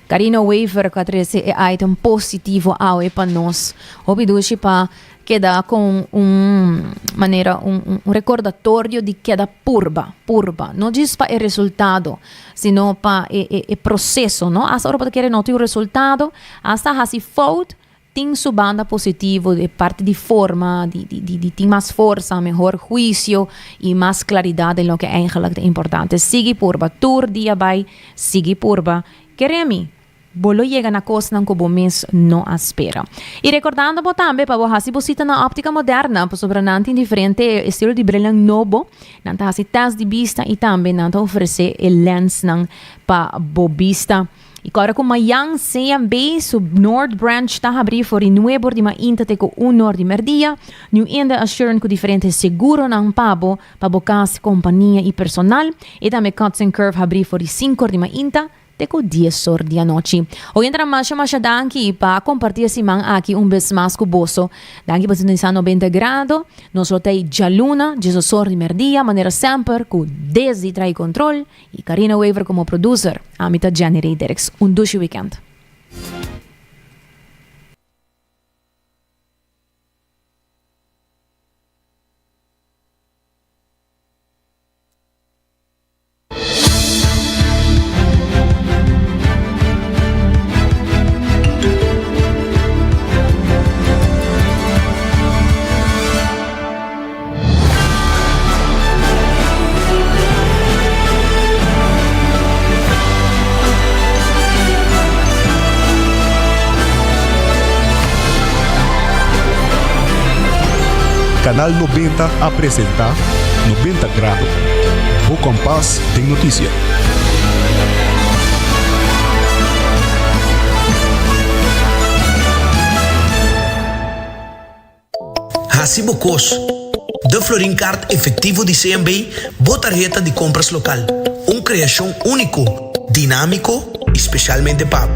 Carino Wever cu a trece e item positivo awe pa nos. Hopi dushi pa keda con un manera un un recordatorio di keda purba, purba. No djis pa e resultado, sino pa e e e proceso, no? Hasta ora bo ta kere no tin un resultado, hasta haci fout tin su banda positivo, e parti di forma, di di di di tin mas forsa, mehor huicio y mas claridad den loke eigenlijk ta importante. Sigui purba, tur dia bay sigui purba. Kere mi, bo lo yega na kosnan ku bo mes no a spera. I rekordando bo tambe pa bo hasi bo sita na Optica Moderna, pasobra nan tin diferente estilo di brilnan nobo. Nan ta hasi tèst di bista i tambe nan ta ofresé e lensnan pa bo bista. I kòrda ku mayan CMB su Noord Branch ta habrí for di nuebor di mainta te ku unor di mèrdia. New Inda Assurance ku diferente seguronan pa bo, pa bo kas, kompania i personal. I tambe Cuts and Curve habrí for di sinkor di mainta te ku diesor di anochi. Oyentenan masha masha danki pa kompartí e siman aki un bes mas ku boso. Danki pa sintonisá Nobenta Grado. Nos lo ta ei djaluna, diesosor di mèrdia, manera semper ku Desi tra'i kontrol i Karina Wever komo producer. Ami ta Jenny Redericks. Un dushi wikènt. Canal 90 a presenta 90 Grado, bo kompas den notisia. Hasi bo kos. De Florin Card efectivo di CMB, bo tarheta di compras local. Un creacion unico, dinamico y specialmente pa bo.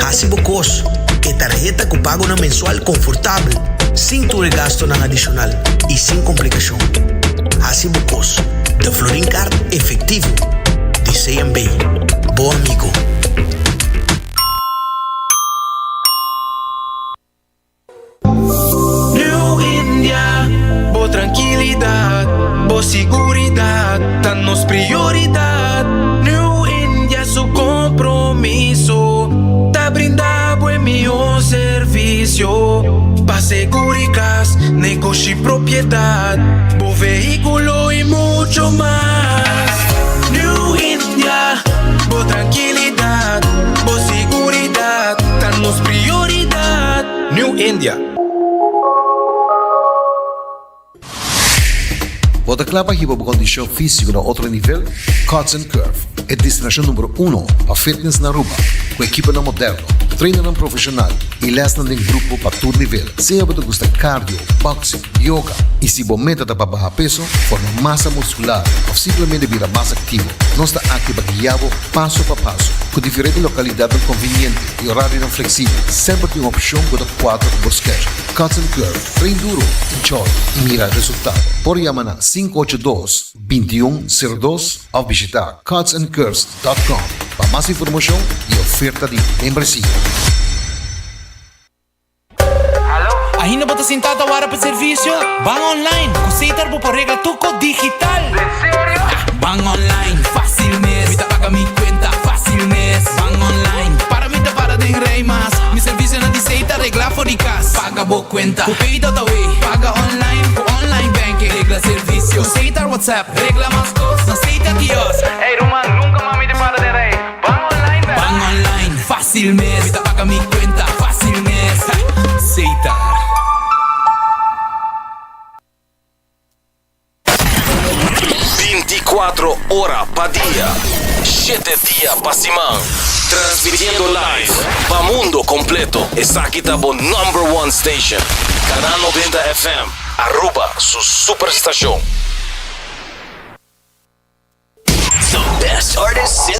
Hasi bo kos. E tarheta cu pagonan mensual confortabel, sin tur e gastonan adicional y sin complicacion. Hasi bo kos. De Florin Card efectivo di CMB. Bo amigo. New India, bo trankilidat, bo siguridat ta nos prioridat. New India su kompromiso ta brinda bo e mihó servisio pa seguri kas, negoshi, propiedat, bo vehíkulo i mucho mas. New India, bo trankilidat, bo siguridat ta nos prioridat. New India. Bo ta kla pa hiba bo kondishon físiko na otro nivel? Cuts and Curve, e destinashon numero uno pa fitness na Aruba, ku ekiponan moderno, trainernan profeshonal i lèsnan den grupo pa tur nivel. Sea bo ta gusta cardio, boxing, yoga i si bo meta ta pa baha peso, forma masa muskular òf simplemente bira mas aktivo, nos ta aki pa guia bo paso pa paso. Ku diferente lokalidatnan konviniente i orarionan fleksibel, semper tin un opshon ku ta kuadra ku bo schedule. Cuts and Curve, train duro, enjoy i mira resultado. Por yama na 582 2102 òf bishita cutsandcurves dot com pa mas informashon i oferta di membresia. Ainda bo ta sintá ta wara pa servisio? Ban online! Ku Setar bo por regla tur kos digital! Den serio? Ban online, fásil mes! Mi ta paga mi kuenta fásil mes! Ban online, para mi ta para den rei mas! Mi servisionan di Setar regla for di kas! Paga bo kuenta ku Pay.awe! Paga online ku online banking! Regla servisio ku Setar WhatsApp! Regla mas kos na Setar Kiosk! Ey ruman, nunka mas mi ta para den rei! Ban online bèl! Ban online, fásil mes! Mi ta paga mi kuenta fásil mes! Setar. 24 ora pa dia, shete dia pa siman. Transmitiendo live pa mundo completo. Esaki ta bo number one station. Canal 90 FM, Aruba su superstacion. The best artists in.